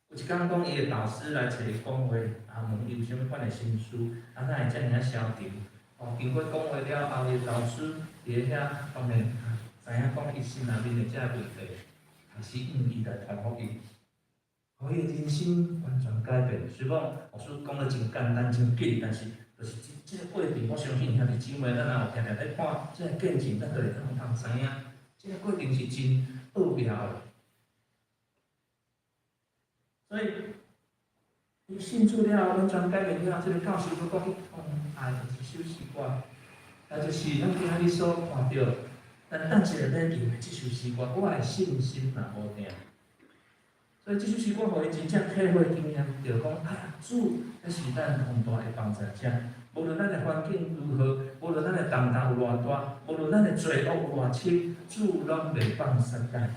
有一工講伊的導師來揣伊講話，啊問伊有啥物款的心事，啊哪會遮爾仔消沉，哦，哦，經過講話了後，伊老師佇咧遐當然知影講伊心內面的這個問題，開始用伊來祝福伊，予伊的人生完全改變。雖講牧師講得真簡單、真緊，但是就是這這個過程，我相信兄弟姊妹，咱若有定定咧看這個見證，咱就會當知影，這個過程是真奧妙的。所以，伊信主了後，完全改變了後，這個教授閣講，伊痛愛的一首詩歌，也就是咱今仔日所看著，咱等一下欲唱的這首詩歌，我的信心若無定。所以這首詩歌予伊真正體會經驗，著講哎呀，主，這是咱上大的幫助者。無論咱的環境如何，無論咱的重擔有偌大，無論咱的罪惡有偌深，主攏袂放捨咱。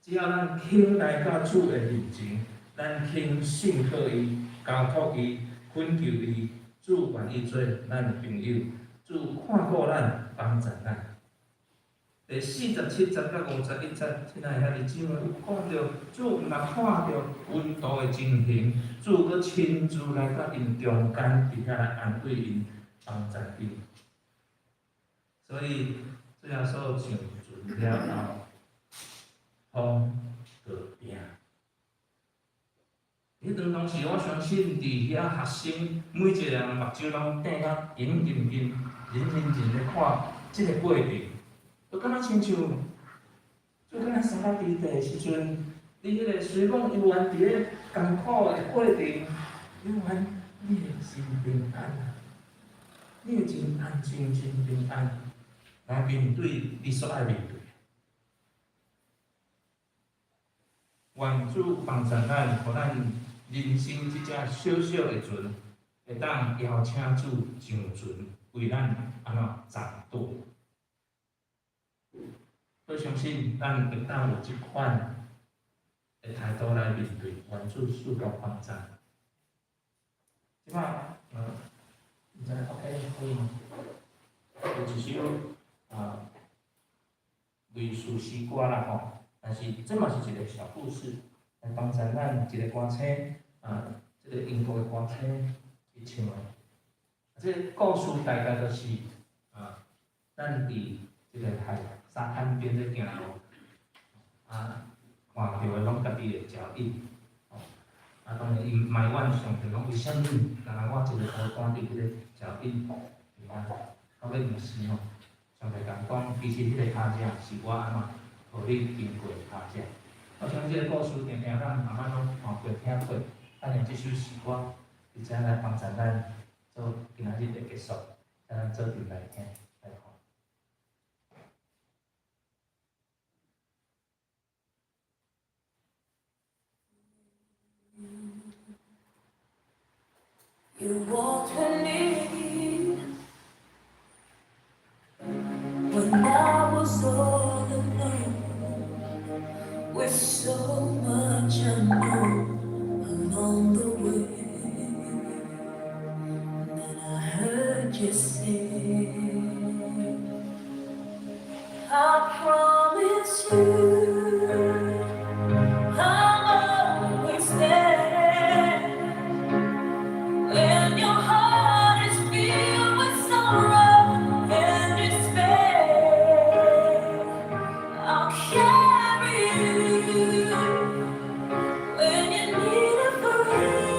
只要咱肯來到主的面前，咱肯信靠伊、交託伊、懇求伊，主願意做咱的朋友，主看顧咱、幫助咱。第47節到51節，親愛兄弟姊妹有看著主毋但看著門徒的情形，主閣親自來到𪜶中間，佇遐來安慰𪜶、幫助𪜶。所以主耶穌上船了後，風就定。彼陣當時，我相信佇遐學生每一個人目睭攏瞪甲緊緊緊、認認真咧看這個過程。就敢若親像，就敢若相佮佇地的時陣，你彼個雖講猶原佇咧艱苦的過程，猶原你會真平安啊！你會真安靜、真平安來面對你所愛面對的。願主幫助咱，予咱人生這隻小小的船，會當邀請主上船，為咱按怎掌舵。我相信咱會當有這款的態度來面對，願主賜福幫助。這擺，毋知 OK 可以嗎？有一首啊，類似詩歌啦吼，但是這嘛是一個小故事，來幫助咱一個歌星啊，這個英國的歌星去唱的。這個故事大概就是啊，咱佇這個海沙灘邊咧行路，啊，看著的攏家己的腳印，吼，啊，當然伊埋怨上帝講為啥物，干焦我一個孤單佇彼個腳印佇遐，到尾毋是吼，上帝共講，其實彼個跤跡是我按怎，予你經過的跤跡。我想這個故事定定咱慢慢攏看過聽過，咱用這首詩歌，直接來幫助咱做今仔日的結束，咱做陣來聽來看。 You walked with me when I was all alone, with so much unknown along the way. Then I heard you say, I promise you, I'm always there. When your heart is filled with sorrow and despair, I'll carry you when you need a friend.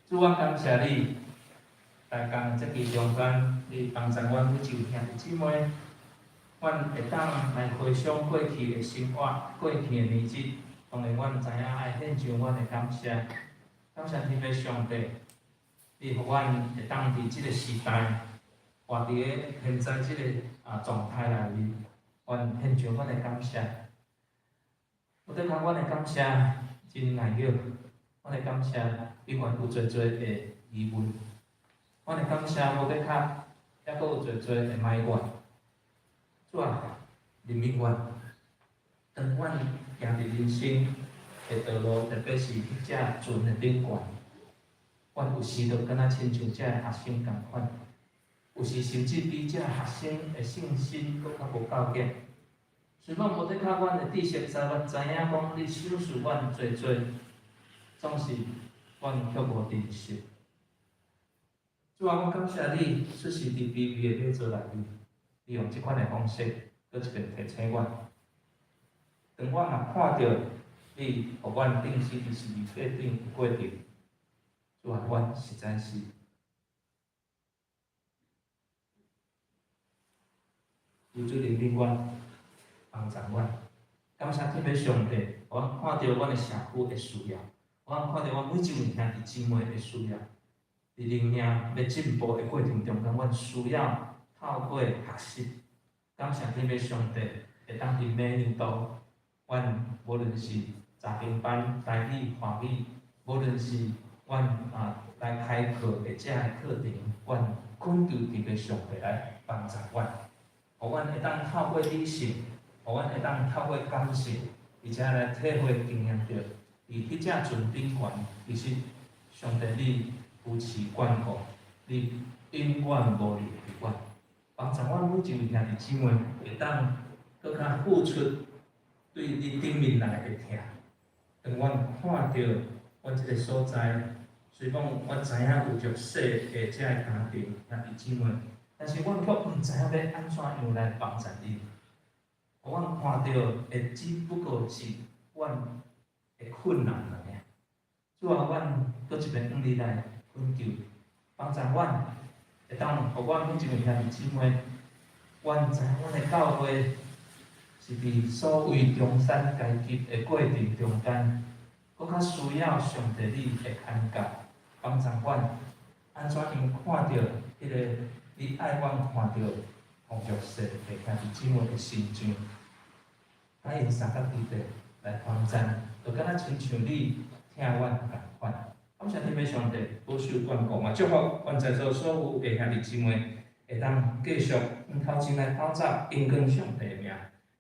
主，阮感謝你，大江這期中間，你幫助阮每一位兄弟姊妹，阮會當來回想過去的生活，過去的年日。當然，阮知影愛獻上阮的感謝，感謝天父上帝，你予阮會當佇這個時代，活佇个現在這個狀態內面，阮獻上阮的感謝。有的講，阮的感謝真難曉，阮的感謝永遠有濟濟的疑問，阮的感謝無的確，猶閣有濟濟的埋怨。主啊，憐憫阮，當阮行佇人生的道路，特別是彼隻船的頂懸，阮有時就敢若親像這个學生仝款，有時甚至比這个學生的信心閣較無夠勁。雖講無的確，阮的知識才捌知影講你賞賜阮濟濟，總是阮卻無珍惜。主啊，阮感謝你，出世佇卑微的馬槽內面，你用這款的方式，閣一遍提醒阮。當阮若看著你，予阮釘死佇十字架頂的過程，主啊，阮實在是求主憐憫阮，幫助阮。感謝天父上帝，予阮看著阮的社區的需要，予阮看著阮每一位兄弟姊妹的需要。佇靈命欲進步的過程中間，阮需要透過學習。感謝天父上帝，會當佇每年度，阮無論是查經班、台語、華語，無論是阮來開課的這个課程，阮懇求天父上帝來幫助阮，予阮會當透過理性，予阮會當透過感性，而且來體會經驗著，佇彼隻船頂懸，其實上帝你扶持關顧，你永遠無離棄阮，幫助阮每一位兄弟姊妹會當閣較付出對你頂面來的疼。當阮看著阮這个所在，雖講阮知影有著細的這个家庭兄弟姊妹，但是阮卻毋知影欲按怎樣來幫助𪜶。阮看著的只不過是阮的困難爾。主啊，阮閣一遍向你來懇求，幫助阮，會當予阮每一位兄弟姊妹，阮知影阮的教會是佇所謂中產階級的過程中間，閣較需要上帝你的看教，幫助阮，按怎樣看著彼個你愛阮看著奉著世的兄弟姊妹的身上，共𪜶相佮彼得來幫贊，就敢若親像你疼阮仝款。感謝天父上帝保守眷顧嘛，祝福阮在座所有的兄弟姊妹，會當繼續向頭前來鬥早，榮光上帝的名。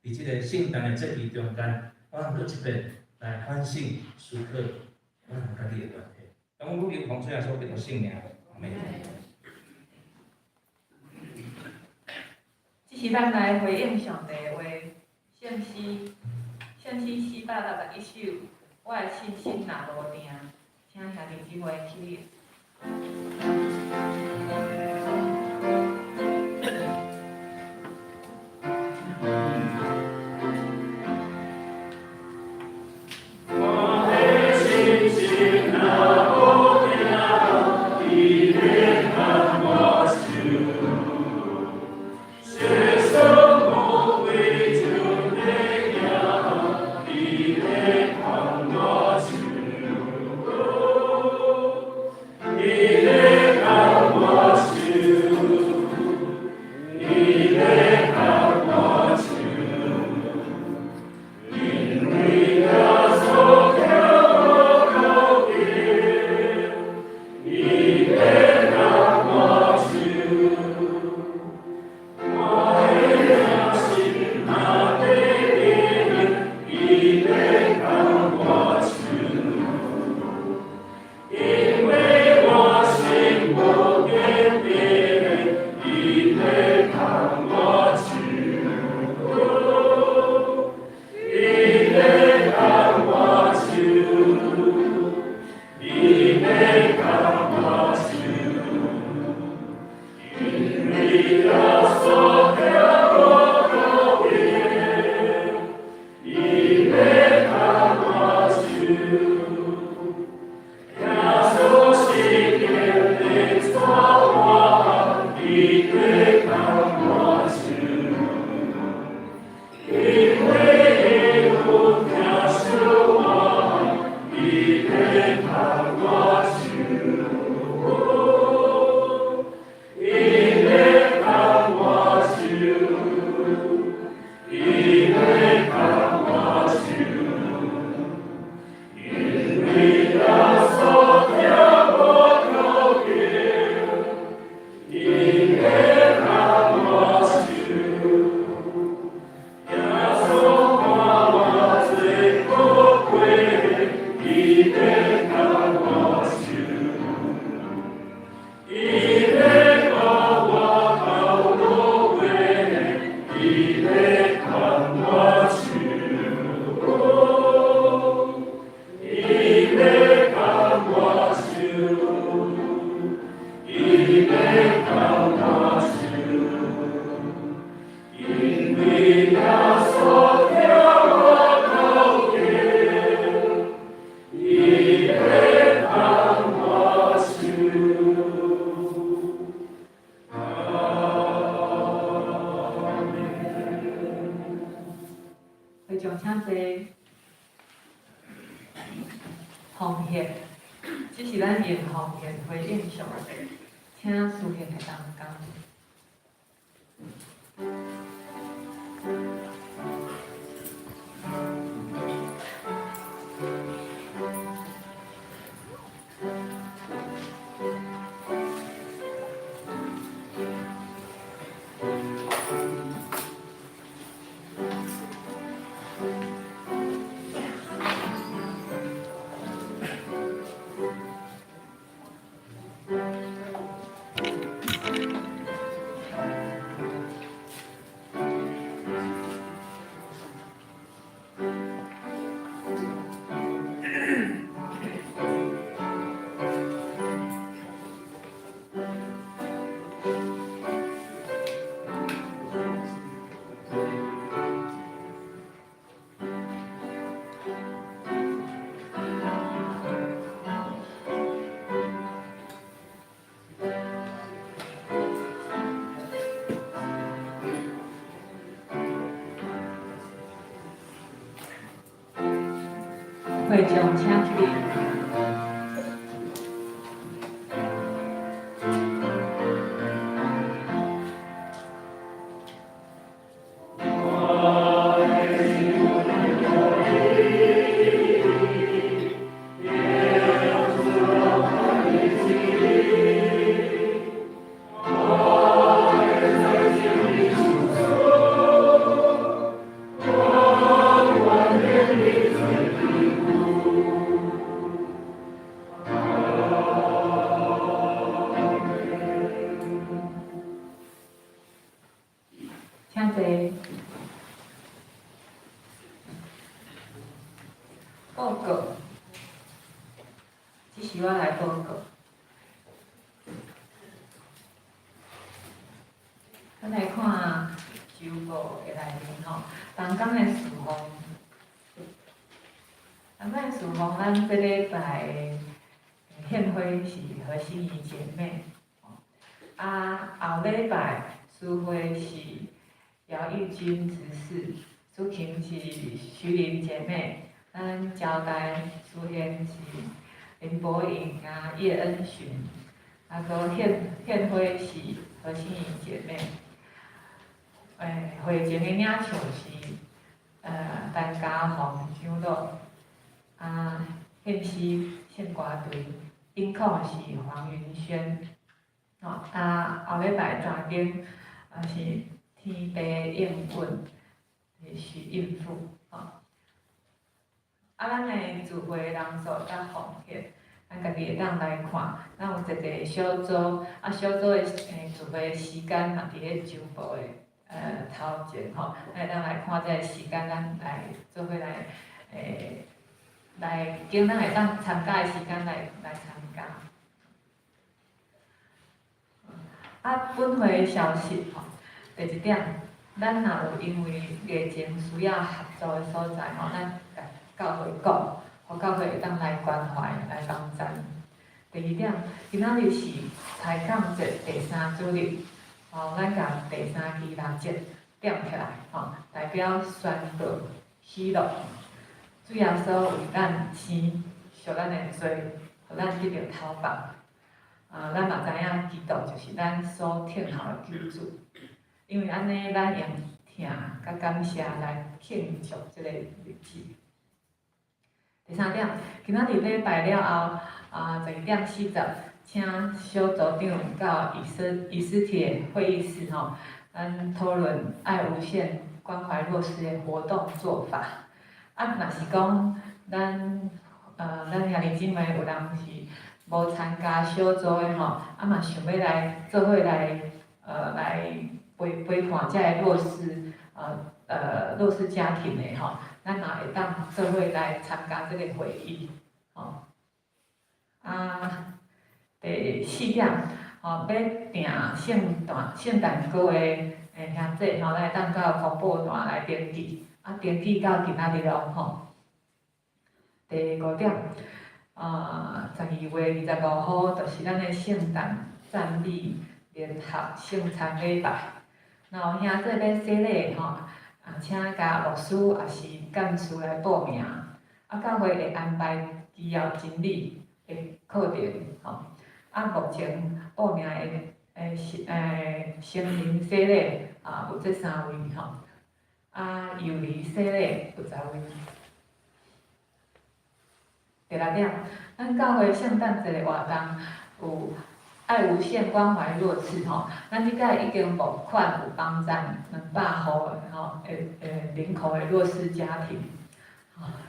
佇這个聖誕的節期中間，阮閣一遍來反省思考阮佮你的關係。當阮求奉主耶穌基督聖名，阿們。這是咱來回應上帝的話，聖詩，聖詩461首，我的信心若無定，請兄弟姊妹起立。我的信心若無定，伊欲牽我手。世事無非就欲行，伊欲牽我手。印象，請思賢來同工。會長請起立。請坐。報告，這是我來報告。咱來看週報的內面吼，同工的事奉，同工的事奉，咱這禮拜的獻花是何心怡姐妹，啊，後禮拜司會是姚玉君執事，主琴是徐玲姐妹，咱招待司獻是林博穎佮葉恩珣，啊，閣獻花是何心怡姐妹。會前的領唱是陳家宏長老，啊，獻詩聖歌隊，引控是黃雲軒。吼，啊，後禮拜查經啊是天地應允，是許應富。吼，啊，咱的聚會人數佮奉獻，咱家己會當來看，咱有一個小組，啊，小組的聚會時間嘛佇咧週報的頭前吼，咱會當來看這個時間，咱來做伙來來揀咱會當參加的時間來參加。啊，本會消息吼，第一點，咱若有因為疫情需要合作的所在吼，咱共教會講，予教會會當來關懷、來幫贊。第二點，今仔日是開講節第三主日，吼，咱共第三支蠟燭點起來，吼，代表宣告喜樂。主耶穌為咱生，贖咱的罪，予咱得著頭放。啊，咱嘛知影基督就是咱所疼候的救主，因為按呢，咱用疼佮感謝來慶祝這個日子。第三點，今仔日禮拜了後，啊，12點40，請小組長到以斯帖會議室吼，咱討論愛無限關懷弱勢的活動做法。啊，若是講咱兄弟姊妹有人是無參加小組的吼，啊嘛想欲來做伙來陪伴這个弱勢家庭的吼，咱嘛會當做伙來參加這個會議，吼。啊，第四點，吼，欲訂聖誕歌的兄弟吼，咱會當到公布欄來登記，啊，登記到今仔日咯，吼。第五點，啊，12月25號就是咱的聖誕讚美聯合聖餐禮拜。若有兄弟欲洗禮吼，啊，請共牧師抑是幹事來報名。啊，教會會安排基要真理的課程，吼。啊，啊，目前報名的欸欸成人洗禮啊，有這三位吼，啊，幼兒洗禮有10位。第六點，咱教會聖誕節的活動有愛無限關懷弱勢吼，咱這擺已經募款有幫贊200戶吼，欸人口的弱勢家庭。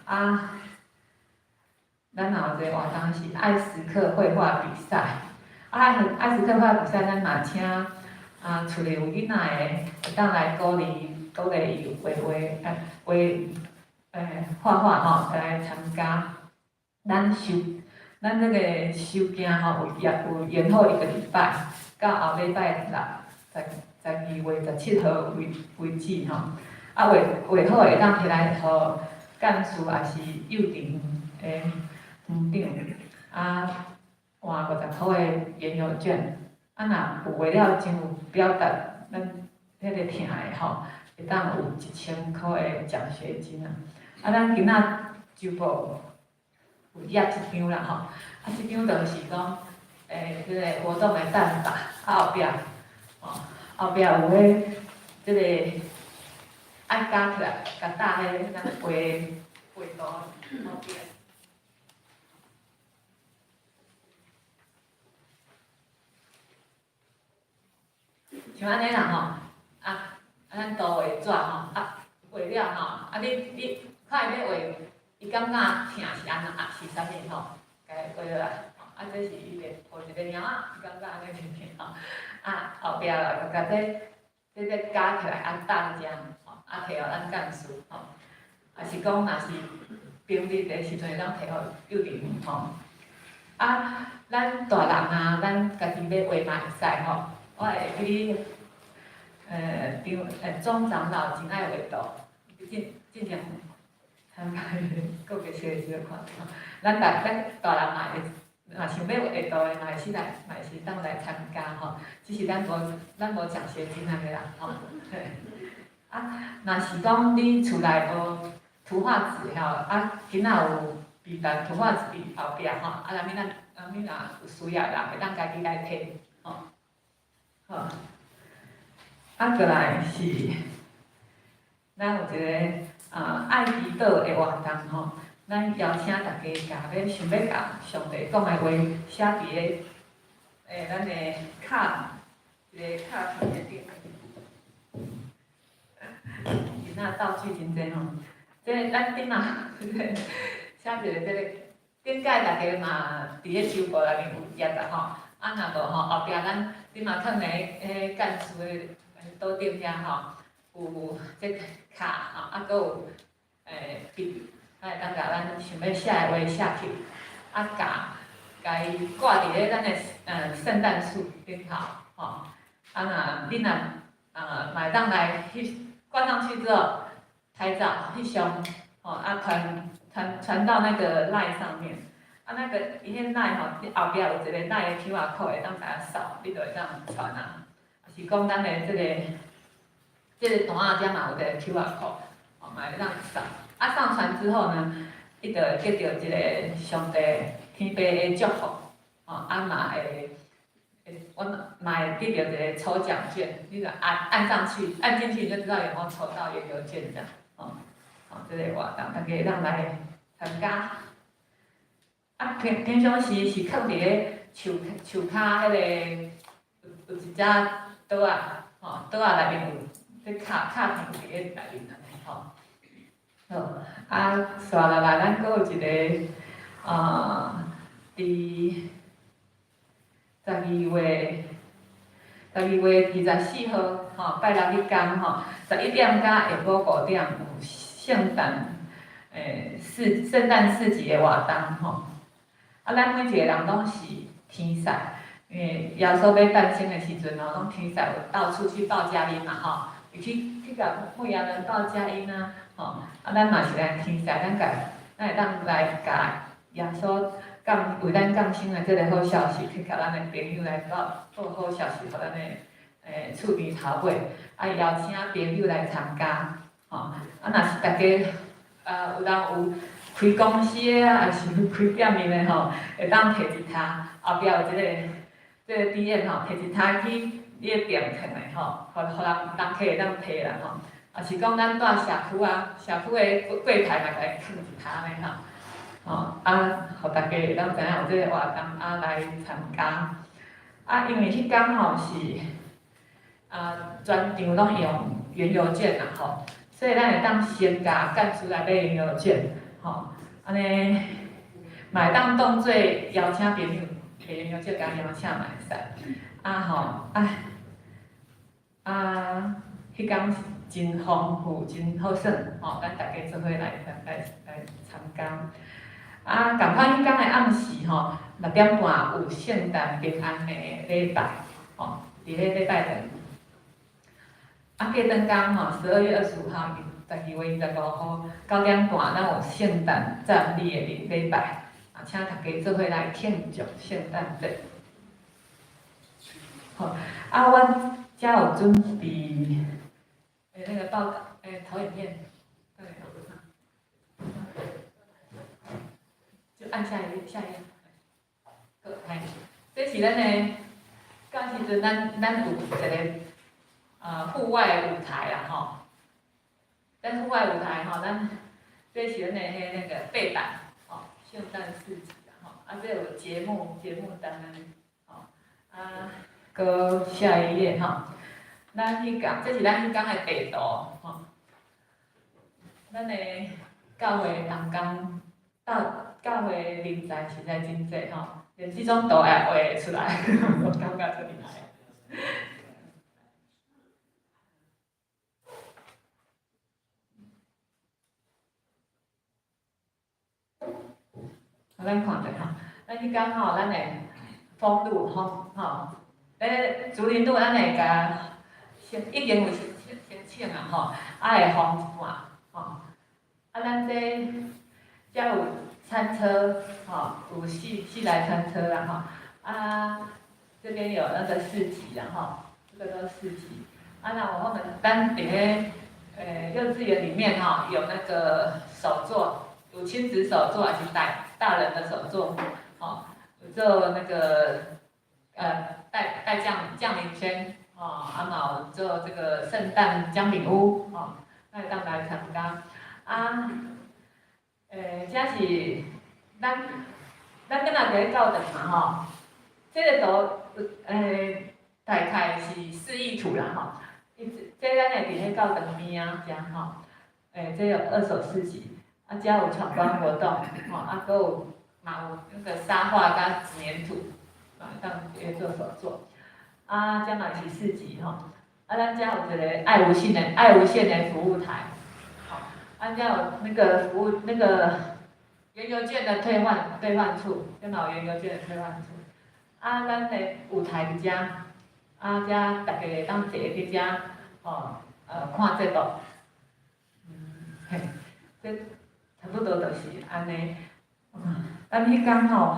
啊，咱也有一個活動是愛時刻繪畫比賽，啊，愛時刻繪畫比賽，咱嘛請啊厝裡有囡仔的，會當來鼓勵鼓勵伊畫畫，畫畫畫吼，來參加。咱收咱這個收件吼，有延有延後一個禮拜，到後禮拜六12月17號為止吼。啊，畫畫好會當提來予幹事抑是幼稚園的園長，啊換50箍的園遊券。啊，若有畫了真有表達咱彼個疼的吼，會當有1000箍的獎學金啊。啊，咱今仔周報有頁一張啦吼，啊，這張就是講，這個活動的辦法，啊後壁，吼，後壁有彼這個愛加起來，共搭彼咱畫畫圖後壁。像按呢啦吼，啊，啊咱圖畫紙吼，啊畫了吼，啊你看伊欲畫，伊感覺疼是按怎啊，是啥物吼？共伊畫落來，啊這是伊的抱一個貓仔，伊感覺按呢真疼吼，啊後壁就共這加起來啊搭遮，吼，啊提予咱幹事吼，啊是講若是平日的時陣會當提予幼稚園吼，啊咱大人啊，咱家己欲畫嘛會使吼。我會記張鍾長老真愛畫圖，進前參加國家小小看，咱大人嘛會，若想欲畫圖的嘛會使來，嘛會使當來參加吼。只是咱無獎學金按呢啦吼。啊，若是講你厝內無圖畫紙吼，啊，今仔有備辦圖畫紙佇後壁吼，啊，若物若有需要的人會當家己來提吼。好，啊，過來是，咱有一個啊愛祈禱的活動吼，咱邀請大家共欲想欲共上帝講的話寫佇个咱的卡一個卡片的頂。囡仔道具真濟吼，這咱頂仔寫一個這個，頂擺大家嘛佇咧周報內面有頁啦吼。啊，若無吼，後壁咱你嘛囥佇彼幹事的桌頂遐吼，有這卡吼，啊，閣有筆，啊會當共咱想欲寫的話寫去，啊，共伊掛佇咧咱的聖誕樹頂頭吼，啊，若你若嘛會當來翕掛上去之後拍照翕相，吼，啊，傳到那個 LINE 上面。啊，那個伊彼 LINE 吼，你後壁有一個 LINE 的 QR code 會當共掃，你就會當傳啊。抑是講咱的這個單仔遮嘛有一個 QR code，吼，嘛會當掃。啊，上傳之後呢，伊就會得著一個上帝天父的祝福，吼，啊嘛會，阮嘛會得著一個抽獎券，你就按按上去，按進去你就知道有沒有抽到園遊券這樣，吼，吼，這個活動大家會當來參加。啊，平常時是囥佇咧樹跤彼個有一隻桌仔，吼，桌仔內面有這卡片佇咧內面按呢吼。好，啊，紲落來咱閣有一個，啊，佇12月24號，吼，拜六日工吼，11點到下晡5點有聖誕市集的活動吼。啊，咱每一個人攏是天使，因為耶穌欲誕生的時陣吼，攏天使有到處去報佳音嘛吼，伊去共牧羊人報佳音啊，吼，啊，咱嘛是來天使，咱會當來共耶穌降為咱降生的這个好消息，去共咱的朋友來報好消息，予咱的厝邊頭尾，啊，邀請朋友來參加，吼，啊，若是大家有人有開公司的啊，抑是開店面的吼，會當提一跤，後壁有這個這個 DM 吼，提一攤去你的店囥咧吼，予人客會當提啦吼。啊是講咱蹛社區啊，社區的櫃台嘛，共伊囥一攤咧吼。吼啊，予大家會當知影有這個活動啊來參加。啊，因為彼工吼是啊，全場攏用園遊券啦吼，所以咱會當先共幹事來買園遊券，吼，按呢嘛會當當做邀請朋友，摕園遊券共邀請嘛會使。啊吼啊啊，彼工真豐富，真好耍，吼，咱大家做伙來參加。啊，仝款彼工的暗時吼，6點半有聖誕平安的禮拜，吼，佇咧禮拜六。啊，過轉工吼，12月25號，12月25號，9點半，咱有聖誕讚美的禮拜，啊，請大家做伙來慶祝聖誕節。好，啊，阮遮有準備，那個報告，投影片，對，就按下一頁，下一頁，好，來，這是咱的，到時陣咱有一個戶外舞台啦，吼，咱戶外舞台吼，咱這是咱的彼那個背板，吼，聖誕市集啦，吼，啊，這有節目單按呢，吼，啊，閣下一頁吼，咱彼工，這是咱彼工的地圖，吼，咱的教會同工，到教會人才實在真濟吼，連這種圖也畫會出來，我感覺足厲害。好，咱看者吼，咱彼工吼，咱會封路吼吼，咧竹林路咱會共先已經有申請啊吼，啊會封一半吼，啊咱這遮有餐車吼，有四台餐車啦吼，啊這邊有那個市集啦吼，這個都市集，啊那我們咱佇咧幼稚園裡面吼，有那個手作，有親子手作，還是大人的手作，吼，有做那個帶降臨圈，吼，啊嘛有做這個聖誕薑餅屋，吼，咱會當來參加。啊，這是咱今仔佇咧教堂嘛吼，這個圖，大概是示意圖啦吼。伊這咱會佇咧教堂邊仔遮吼，這有二手市集，啊，遮有闖關活動，吼，啊，閣有嘛有那個沙畫佮黏土，嘛會當會做手作。啊，遮嘛是市集吼，啊，咱遮有一個愛無限的服務台，吼，啊，遮有那個服務那個園遊券的兌換處，遮嘛有園遊券的兌換處。啊，咱的舞台佇遮，啊，遮大家會當坐佇遮，吼，看節目。嘿，這差不多就是按呢。咱彼工吼，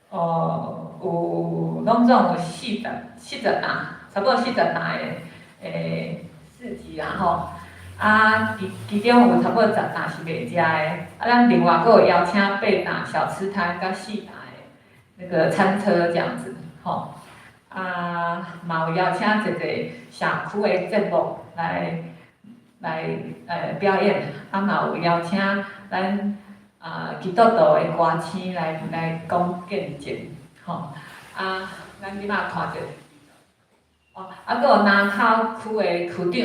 哦，有攏總有四十檔，差不多四十檔的市集啦吼。啊，其中有差不多10檔是賣食的，啊，咱另外閣有邀請八檔小吃攤佮四檔的那個餐車這樣子，吼。啊，嘛有邀請一個社區的節目來表演，啊嘛有邀請咱啊基督徒的歌星來講見證，吼。啊，咱這擺看者，哦，啊，閣有南坵區的區長，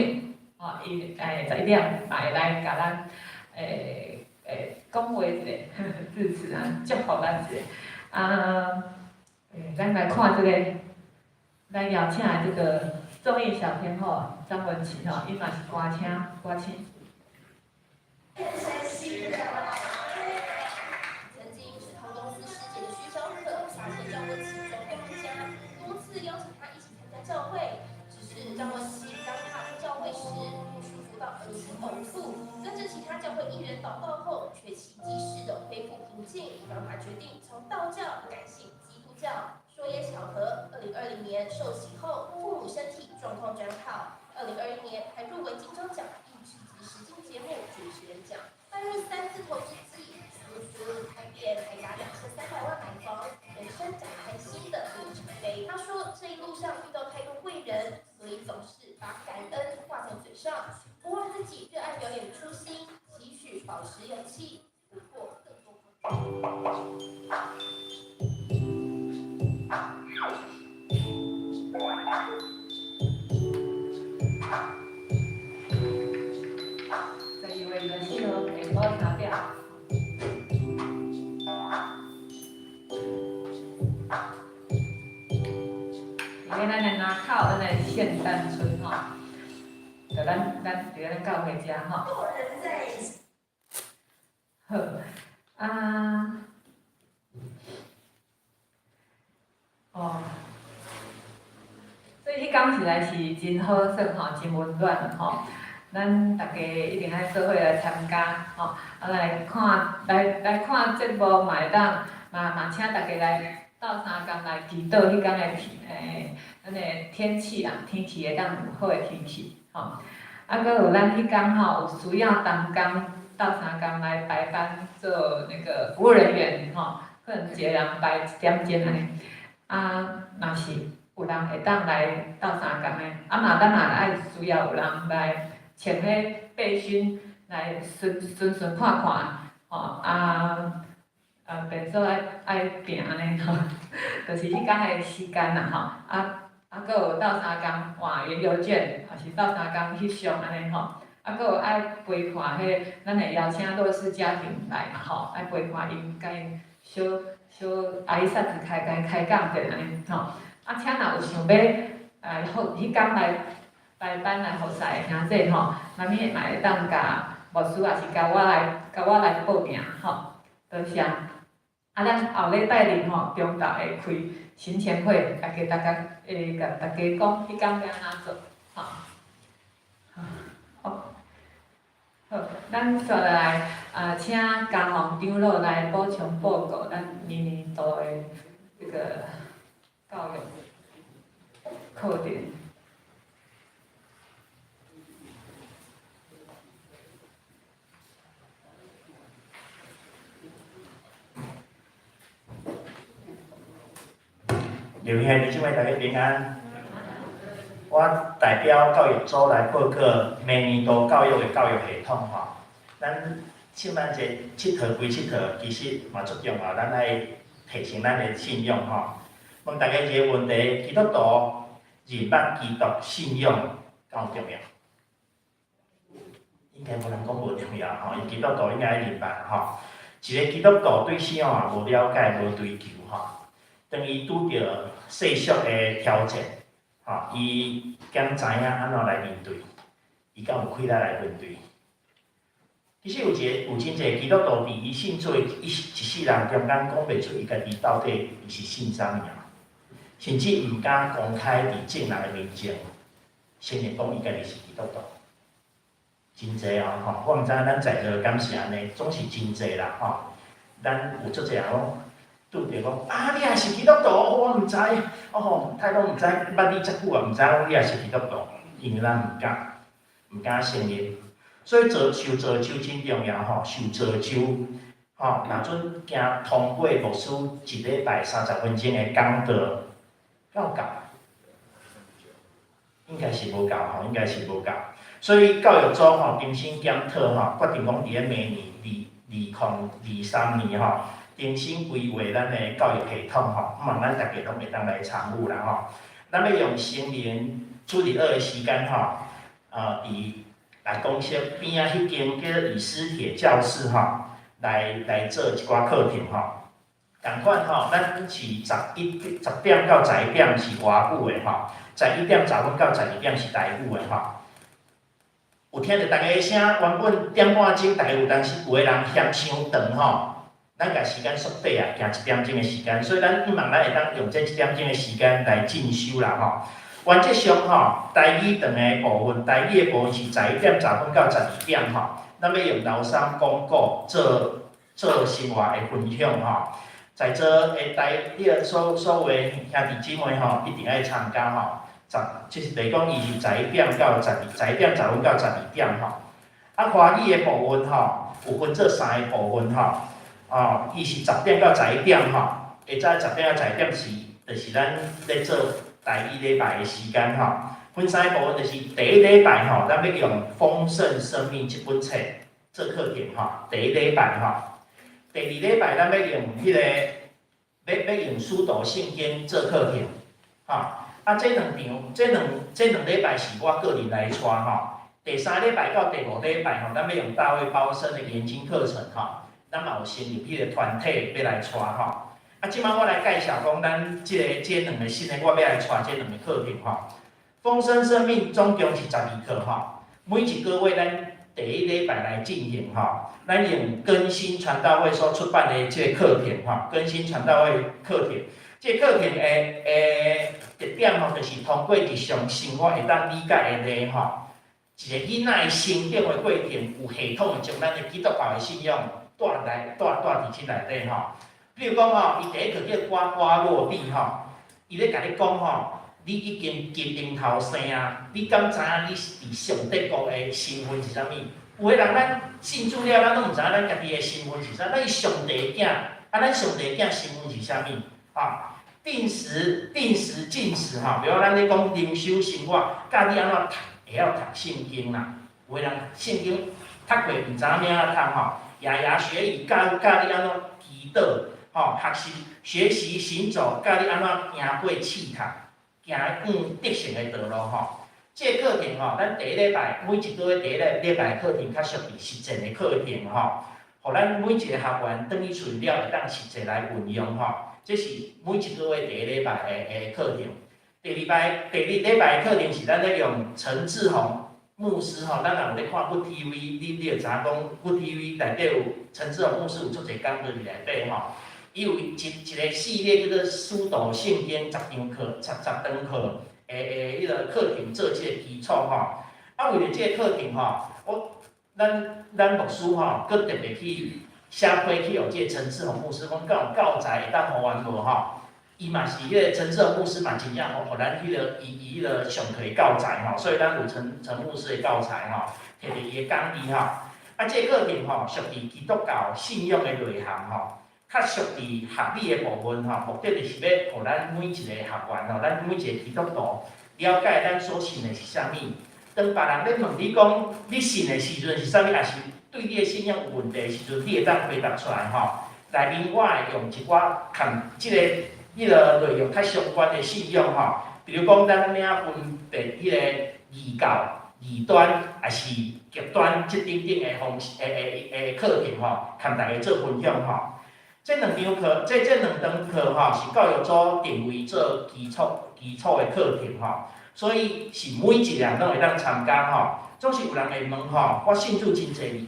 吼，伊11點嘛會來共咱講話一下，致辭啊，祝福咱一下。啊，咱來看這個，咱邀請的這個綜藝小天后張文琪吼，伊嘛是歌星，歌星。曾經是同公司師姐的徐小可發現張文琪狀況不佳，多次邀請她一起參加教會。只是張文琪剛踏入教會時，不舒服到噁心嘔吐，跟着其他教會一員禱告後，卻奇蹟似的恢復平靜，讓她決定從道教改信基督教。說也巧合，2020年受洗後，父母身體狀況轉好。2021年還入圍金鐘獎益智及實境節目主持人獎。邁入三字頭之際，蘇蘇開店還砸2300萬買房，人生展開新的里程碑。上遇到太多貴人，所以總是把感恩掛在嘴上，不忘自己熱愛表演的初心，期許保持勇氣，突破更多。12月24號下晡3點。佇咧咱的林口，咱的聖誕村吼，就咱佇咧咱教會遮吼。好，啊，哦，所以彼工實在是真好耍吼，真溫暖吼。咱逐家一定愛做伙來參加吼，啊來看來來看節目嘛會當，嘛嘛請逐家來鬥相共來祈禱彼工的天咱的天氣啦，天氣會當有好的天氣吼。啊，閣有咱彼工吼有需要同工鬥相共來排班做那個服務人員吼，可能一個人排一點鐘按呢。啊，若是有人會當來鬥相共的，啊嘛咱嘛愛需要有人來穿彼背心來巡巡巡看看，吼啊啊，便所愛愛拚按呢吼，就是彼工的時間啦吼，啊啊，閣有鬥相共換園遊券，抑是鬥相共翕相按呢吼，啊，閣有愛陪伴彼個，咱會邀請弱勢家庭來嘛吼，愛陪伴𪜶，共𪜶小小阿姨煞子開開開講者按呢吼，啊，請若有想欲來好彼工來排班來服侍的兄弟吼，啥物嘛會當共牧師抑是共我來共我來報名吼，多謝。啊，咱後禮拜日吼，中晝會開行前會，大家大家會共大家講彼工欲按怎做，吼。好，好，咱煞落來啊，請嘉宏長老來補充報告咱明年度的這個教育課程。劉兄弟姊妹，大家平安。我代表教育組來報告明年度教育的教育系統吼。咱聖誕節𨑨迌歸𨑨迌，其實嘛足重要，咱愛提升咱的信仰吼。問大家一個問題：基督徒認捌基督信仰敢有重要？應該無人講無重要吼，因基督徒應該愛認捌吼。一個基督徒對信仰也無了解、無追求吼，當伊拄著世俗的挑戰，吼，伊敢知影按怎來面對？伊敢有氣力來面對？其實有一個有真濟基督徒佇伊信主的一一世人中間講袂出伊家己到底伊是信啥物啊，甚至毋敢公開佇眾人的面前承認講伊家己是基督徒。真濟哦，吼！我毋知影咱在座敢是按呢，總是真濟啦，吼！咱有足濟人攏拄著講啊，你也是基督徒，我毋知，哦吼，太攏毋知，捌你遮久啊，毋知講你也是基督徒，因為咱毋敢，毋敢承認。所以造受造就真重要吼，受造就吼，若準行通過牧師一禮拜30分鐘的講道，敢有夠？應該是無夠吼，應該是無夠。所以教育組吼重新檢討吼，決定講佇咧明年2023年吼，重新規劃咱的教育系統吼，希望咱逐家攏會當來參與啦吼。咱欲用聖靈主日學的時間吼，佇來公設邊仔彼間叫做以斯帖教室吼，來來做一寡課程吼。仝款吼，咱是10點到11點是華語的吼，11點10分到12點是台語的吼。有聽著逐家的聲，原本點半鐘，逐家有當時有的人嫌傷長吼，咱共時間縮短啊，行一點鐘的時間，所以咱希望咱會當用這一點鐘的時間來進修啦吼。原則上吼，台語堂的部分，台語的部分是11點10分到12點吼，咱欲用劉三廣告做做生活的分享吼。在座的台你的所所有兄弟姊妹吼，一定愛參加吼。十，就是例講，伊是十一點到十二，十一點十分到十二點吼。啊，華語的部分吼，有分做三個部分吼。哦，伊是十點到十一點吼，下早十點到十一點是就是咱咧做台語禮拜的時間吼。分三个部分，就是第一禮拜吼，咱欲用《豐盛生命》這本冊做課程吼。第一禮拜吼，第二禮拜咱欲用彼個，欲用使徒信經做課程，吼。啊，這兩場，這兩禮拜是我個人來帶吼。第三禮拜到第五禮拜吼，咱欲用大衛鮑森的研經課程吼，咱嘛有成立彼個團體欲來帶吼。啊，這擺我來介紹講，咱這个這兩个新的，我欲來帶這兩個課程吼。豐盛生命總共是12課吼，每一個月咱第一禮拜來進行吼，咱用更新傳道會所出版的這个課程吼，更新傳道會課程，這个課程的特點吼，就是通過日常生活會當理解的例吼，一个囡仔的成長的過程，有系統的將咱的基督教的信仰帶來帶帶佇這內底吼。比如講吼，伊第一課叫呱呱落地吼，伊咧共你講吼，你已經金嬰頭生啊，你敢知影你佇上帝國的身份是啥物？有的人咱信主了，咱攏毋知影咱家己的身份是啥，咱是上帝囝，啊，咱上帝囝身份是啥物？啊，定時定時進食吼，比如咱咧講靈修生活，教你按怎讀，會曉讀聖經啦。有的人聖經讀過毋知影按怎讀吼，牙牙學語教教你按怎祈禱，吼，學習學習行走，教你按怎行過試探，行往得勝的道路吼。這个課程吼，咱第一禮拜每一個月第一禮拜課程較屬於實踐的課程吼，予咱每一個學員轉去厝了會當實際來運用吼。這是每一個月第一禮拜的課程。第二擺第二禮拜的課程是咱咧用陳志宏牧師吼，咱若有咧看 Good TV，你就知影講 Good TV 內底有陳志宏牧師有足濟講座佇內底吼。伊有一個系列叫做使徒聖經十堂課、十堂課的彼个課程做這个基礎吼。啊，為著這个課程吼，咱牧師吼，閣特別去寫批去予這个陳志宏牧師講，敢有教材會當予阮無吼？伊嘛是彼个陳志宏牧師嘛，真正予咱彼个伊伊彼个上課的教材吼，所以咱有陳陳牧師的教材吼，摕著伊的講義吼。啊，這个課程吼，屬於基督教信仰的內涵吼，較屬於學理的部分吼，目的就是欲予咱每一個學員吼，咱每一個基督徒了解咱所信的是啥物。當別人咧問你講你信的時陣是啥物，抑是對你的信仰有問題的時陣，你會當回答出來吼。內面我會用一寡含這个彼个內容較相關的信仰吼，比如講咱按怎分辨彼個異教、異端，抑是極端這等等的方式的課程吼，含大家做分享吼。這兩堂課，這兩堂課吼，是教育組定位做基礎的課程吼，所以是每一個人攏會當參加吼。總是有人會問吼，我信主真濟，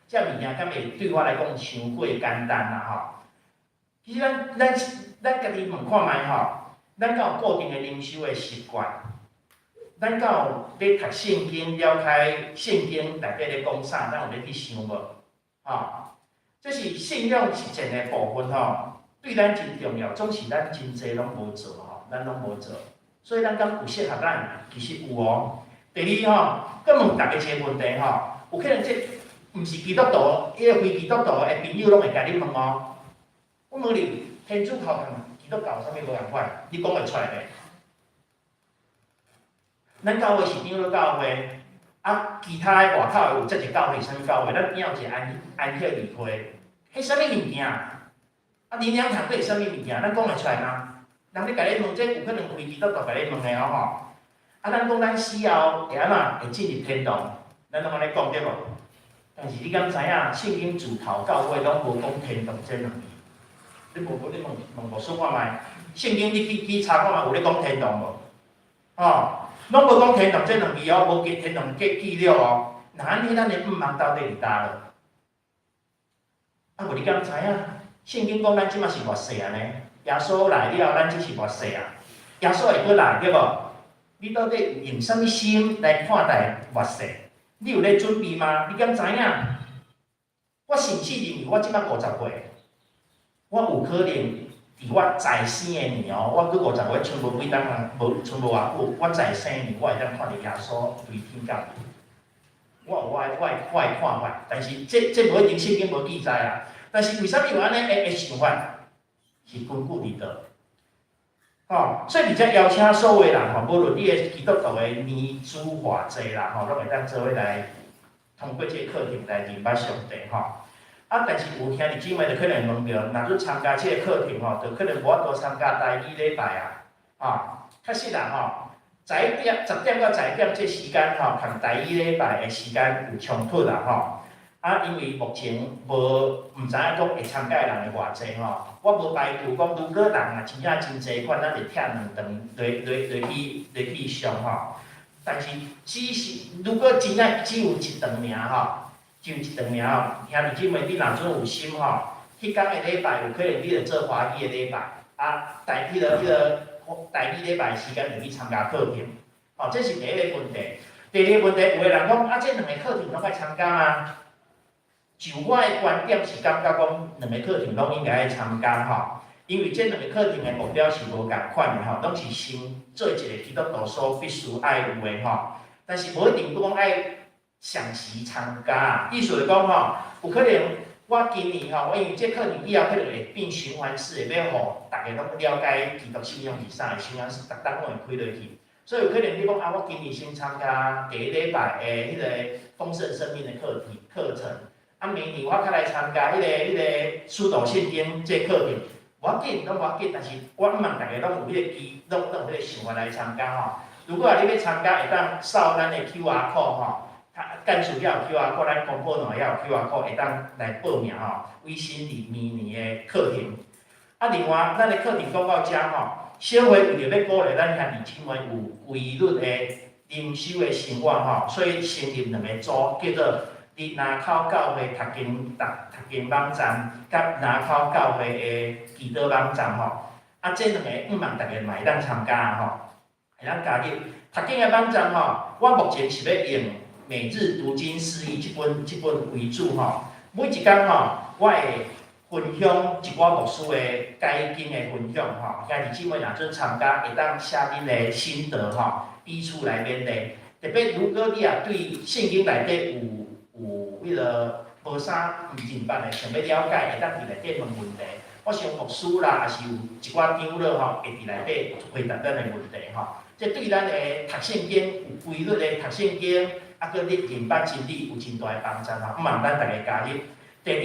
這物件敢會對我來講傷過簡單啦吼？其實咱家己問看覓吼，咱敢有固定的靈修的習慣？咱敢有咧讀聖經、了解聖經內底咧講啥？咱有咧去想無？吼，這是信仰實踐的部分吼，對咱真重要。總是咱真濟攏無做吼，咱攏無做，所以咱敢有適合咱？其實有哦。第二吼，閣問大家一个問題吼，有可能這毋是基督徒，彼个非基督徒的朋友攏會共你問哦。我問你，天主教佇基督教有啥物無仝款？你講會出來袂？咱教會是長老教會，啊，其他的外口的有這一教會，啥物教會？咱邊有一個安息禮會，彼啥物物件？啊，靈糧堂閣是啥物物件？咱講會出來嗎？人咧共你問，這有可能非基督徒共你問的哦吼。啊，咱講咱死後會按怎會進入天堂？咱攏按呢講對無？但是你敢知影，聖經自頭到尾攏無講天堂這兩字。你無無你問問牧師看覓？聖經你去查看覓有咧講天堂無？吼，攏無講天堂這兩字哦，無記天堂記記錄哦。那按呢，咱的向望到底佇佗落？啊，無你敢知影？聖經講咱這馬是末世啊呢？耶穌來了，咱這是末世啊。耶穌會閣來對無？你到底用啥物心來看待末世？你有咧準備嗎？你敢知影？我甚至認為我這馬50歲，我有可能佇我在生的年哦，我閣50歲，賰無幾冬啊，無賰無偌久，我在生年，我會當看著耶穌對天降臨。我有我的看法，但是這無一定聖經無記載啊。但是為啥物有按呢的想法？是根據佇佗？吼，所以佇遮邀請所有人吼，無論你的基督徒的年資偌濟啦，吼，攏會當做伙來通過這個課程來認捌上帝吼。啊，但是有兄弟姊妹就可能問著，若你參加這個課程吼，就可能無法度參加台語禮拜啊，啊，確實啦吼，11點10點到11點這時間吼，佇台語禮拜的時間有衝突啦吼。啊，因為目前無毋知影講會參加的人會偌濟吼，我無排除講，如果人若真正真濟款，咱會拆兩堂落落落去落去上吼。但是只是如果真正只有一堂爾吼，只有一堂爾吼，兄弟姊妹，你若準有心吼，彼工的禮拜有可能你著做華語的禮拜，啊，台彼個彼個台語禮拜時間就去參加課程，吼，這是第一個問題。第二個問題，有的人講啊，這兩个課程攏愛參加嗎？就我的觀點是感覺講，兩个課程攏應該愛參加吼，因為這兩个課程的目標是無仝款的吼，攏是先做一個基督徒所必須愛有的吼，但是無一定講愛相時參加。意思是講吼，有可能我今年吼，我因為這課程以後可能會變循環式的，欲予逐家攏了解基督信仰是啥，循環式逐冬攏會開落去。所以有可能你講啊，我今年先參加第一禮拜的彼個豐盛生命的課題課程。啊，明年我較來參加彼個使徒信經這課程，無要緊，攏無要緊，但是我向望逐家攏有彼個機，攏有彼個想法來參加吼。如果你欲參加，會當掃咱的 QR code 吼，幹事遐有 QR code，咱公布欄也有 QR code，會當來報名吼。維新佇明年的課程。啊，另外，咱的課程講到遮吼，小會為著欲鼓勵咱兄弟姊妹有規律的靈修的生活吼，所以成立兩個組，叫做佇林口教會讀經讀讀經網站，佮林口教會的祈禱網站吼，啊，這兩個向望逐家嘛會當參加吼，會當加入讀經的網站吼。我目前是欲用每日讀經釋義這本為主吼，每一工吼，我會分享一寡牧師的解經的分享吼，兄弟姊妹若準參加，會當寫恁的心得吼，彼此來勉勵。特別如果你也對聖經內底有彼个無啥毋認捌的，想欲了解，會當佇內底問問題。我想牧師啦，抑是有一寡長老吼，會佇內底回答咱的問題吼。這對咱的讀聖經有規律的讀聖經，啊，閣你認捌真理有真大的幫助吼。向望咱逐家加入。第二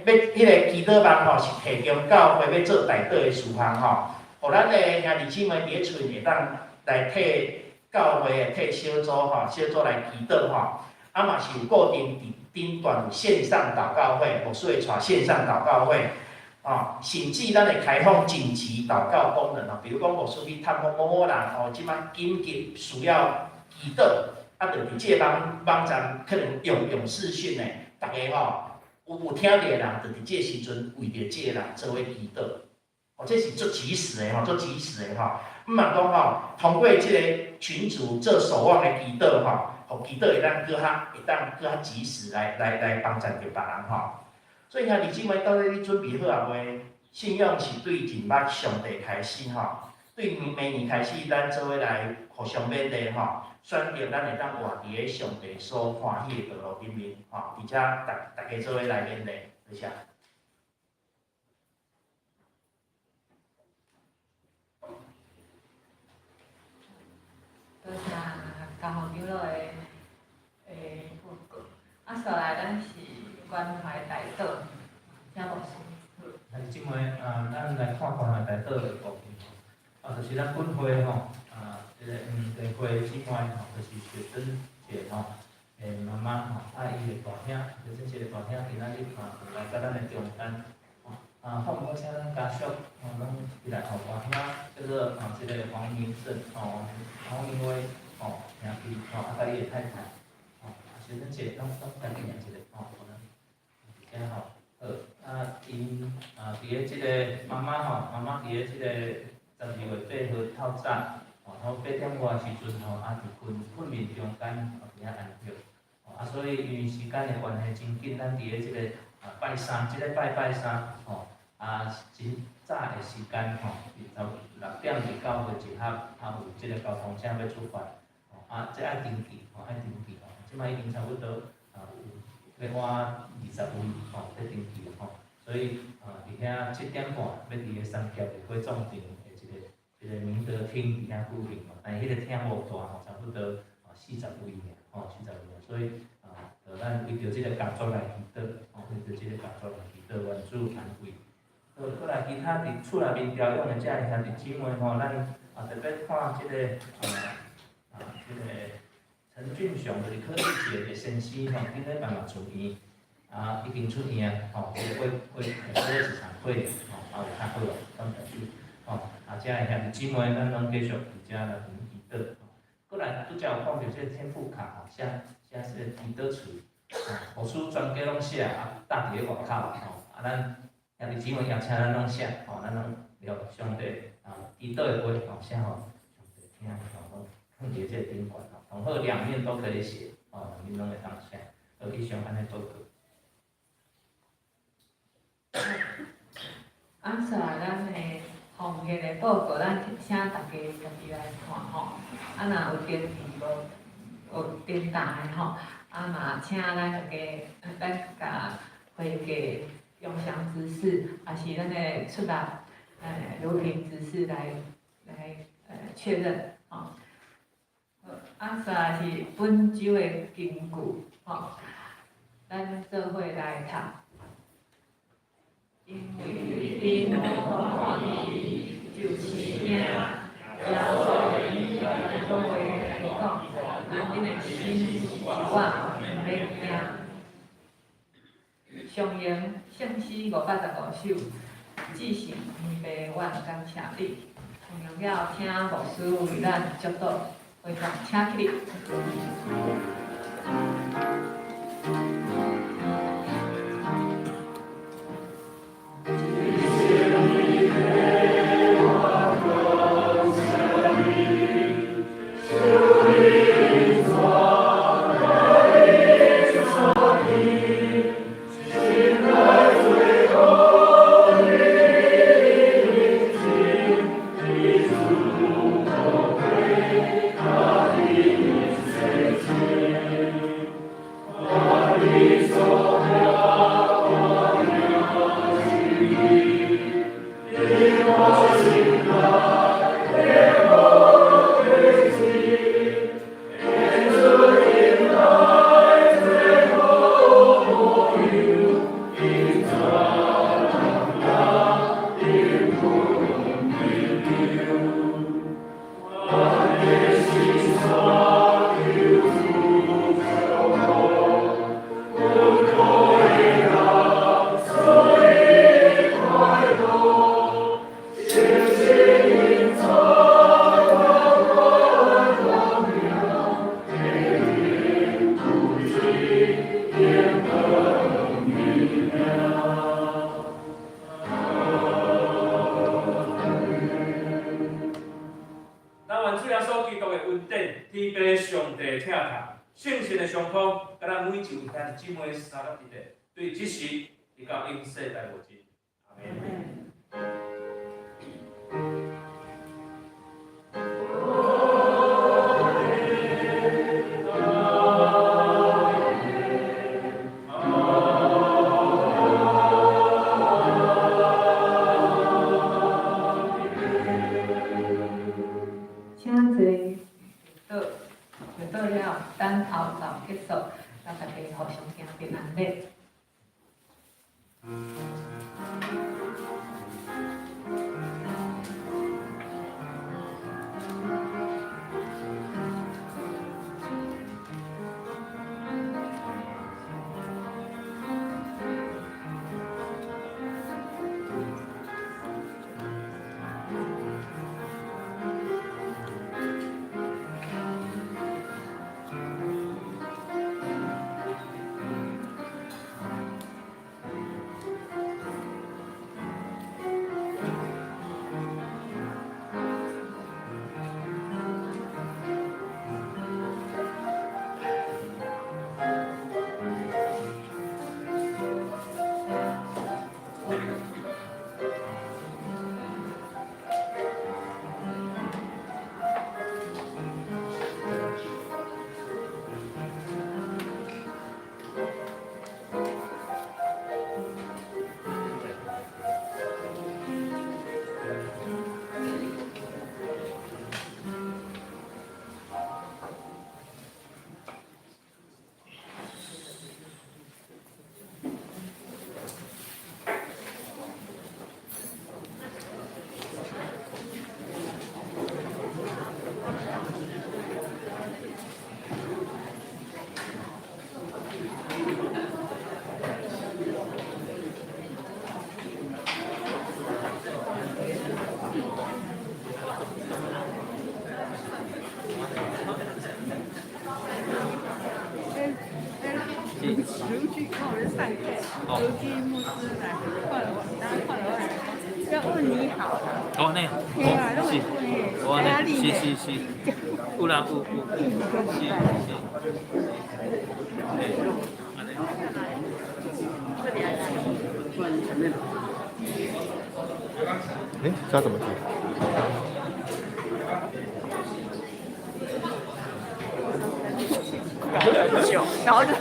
个，欲彼个祈禱網吼，是提供教會欲做代禱的事項吼，予咱的兄弟姊妹佇咧厝會當來替教會的替小組吼，小組來祈禱吼。啊嘛是有固定佇頂端有線上禱告會，牧師會帶線上禱告會，哦，甚至咱會開放緊急禱告功能哦，比如講牧師去探訪某某人哦，這擺緊急需要祈禱，啊，就佇這個網站可能用視訊的，逐家吼有聽著的人，就佇這個時陣為著這個人做伙祈禱，哦，這是足及時的吼，足及時的吼。毋茫講吼，通過這個群組做守望的祈禱吼。予祈禱會當閣較會當閣較及時來幫助著別人吼。所以兄弟姊妹，到底你準備好啊未？信仰是對認捌上帝開始吼，對明年開始，咱做伙來互相勉勵吼，選擇咱會當活佇咧上帝所歡喜的道路頂面吼，佇遮逐逐家做伙來勉勵，多謝。多謝嘉豪長老的報告。啊，紲來咱是關懷代禱，請牧師。兄弟姊妹，啊，咱來看關懷代禱的部分吼，啊，就是咱本會吼，啊，這个黃地會姊妹吼，就是雪珍姐吼，的媽媽吼，啊，伊的大兄，雪珍姐的大兄今仔日啊，來佮咱的中間，啊，奉我請咱家屬，吼，攏起來吼，大兄叫做啊，這个黃明勝，吼，黃明威，吼，兄弟，吼，啊，佮伊的太太，吼，啊，雪珍姐攏家己名一个，吼，遮吼，好，啊，𪜶啊，佇咧這个媽媽吼，媽媽佇咧這个12月8號透早，吼，頭8點外時陣吼，啊，佇睏眠中間，佇遐安息，吼，啊，所以因為時間的關係，真緊，咱佇咧這個啊拜三，這禮拜拜三，吼，啊，真早的時間吼，6點佇教會集合，啊，有這個交通車欲出發，吼，啊，這愛登記，吼，愛登記，吼，這擺已經差不多啊有欲滿20位，吼，咧登記吼，所以啊，佇遐7點半欲佇个三峽的火葬場的一個這個明德廳佇遐舉行吼，但是彼個廳無大吼，差不多40位爾，吼四十位爾，所以啊，就咱為著這个工作來祈禱，吼，為著這個工作來祈禱，願主安慰。好，閣來其他佇厝內面調養的遮个兄弟姊妹吼，咱啊特別看這個這個陳俊雄，就是柯志杰的先生吼，頂禮拜嘛出院，啊已經出院啊，吼，這個過過過一場會，吼，啊有較好啊，感謝主，吼，啊遮个兄弟姊妹，咱攏繼續佇遮來祈禱。閣來拄才有講著這個天賦卡吼，寫寫這個祈禱詞，吼，牧師全家攏寫，啊貼佇咧外口，吼，啊咱兄弟姊妹邀請咱攏寫，吼，咱攏聊上帝啊祈禱的話，吼，寫予上帝聽，吼，攏放佇這個頂懸，吼，同好兩面都可以寫，吼，兩面攏會當寫，好，以上按呢報告。啊，煞來咱的防疫的報告，咱請大家家己來看吼。啊，若有登記無有登檔的吼，啊嘛請咱大家，咱共會計永祥執事，抑是咱的出納，盧平執事來確認吼。啊，煞來是本週的金句吼，咱做伙來讀。因為恁看伊就是影，耶穌伊講話來講，恁的心是我，毋免驚。上榮聖詩515首，至聖天父，阮感謝你。同樣了，請牧師為咱祝禱，會長請起立。咱願主耶穌基督的恩典、天父上帝疼愛、聖神的相通，佮咱每一位兄弟姊妹三合一的，對這時直到永世代無盡。阿們。請坐。到，就到了，等頭晝結束，咱大家互相行平安禮。朱基牧師來，看了我，當看了我，要問你好啦。哦，呢，嘿啊，攏是，會哦，呢，是是是，有啦有有，是是，嘿，按呢。哎，這要怎麼提？搞了很久，然後就。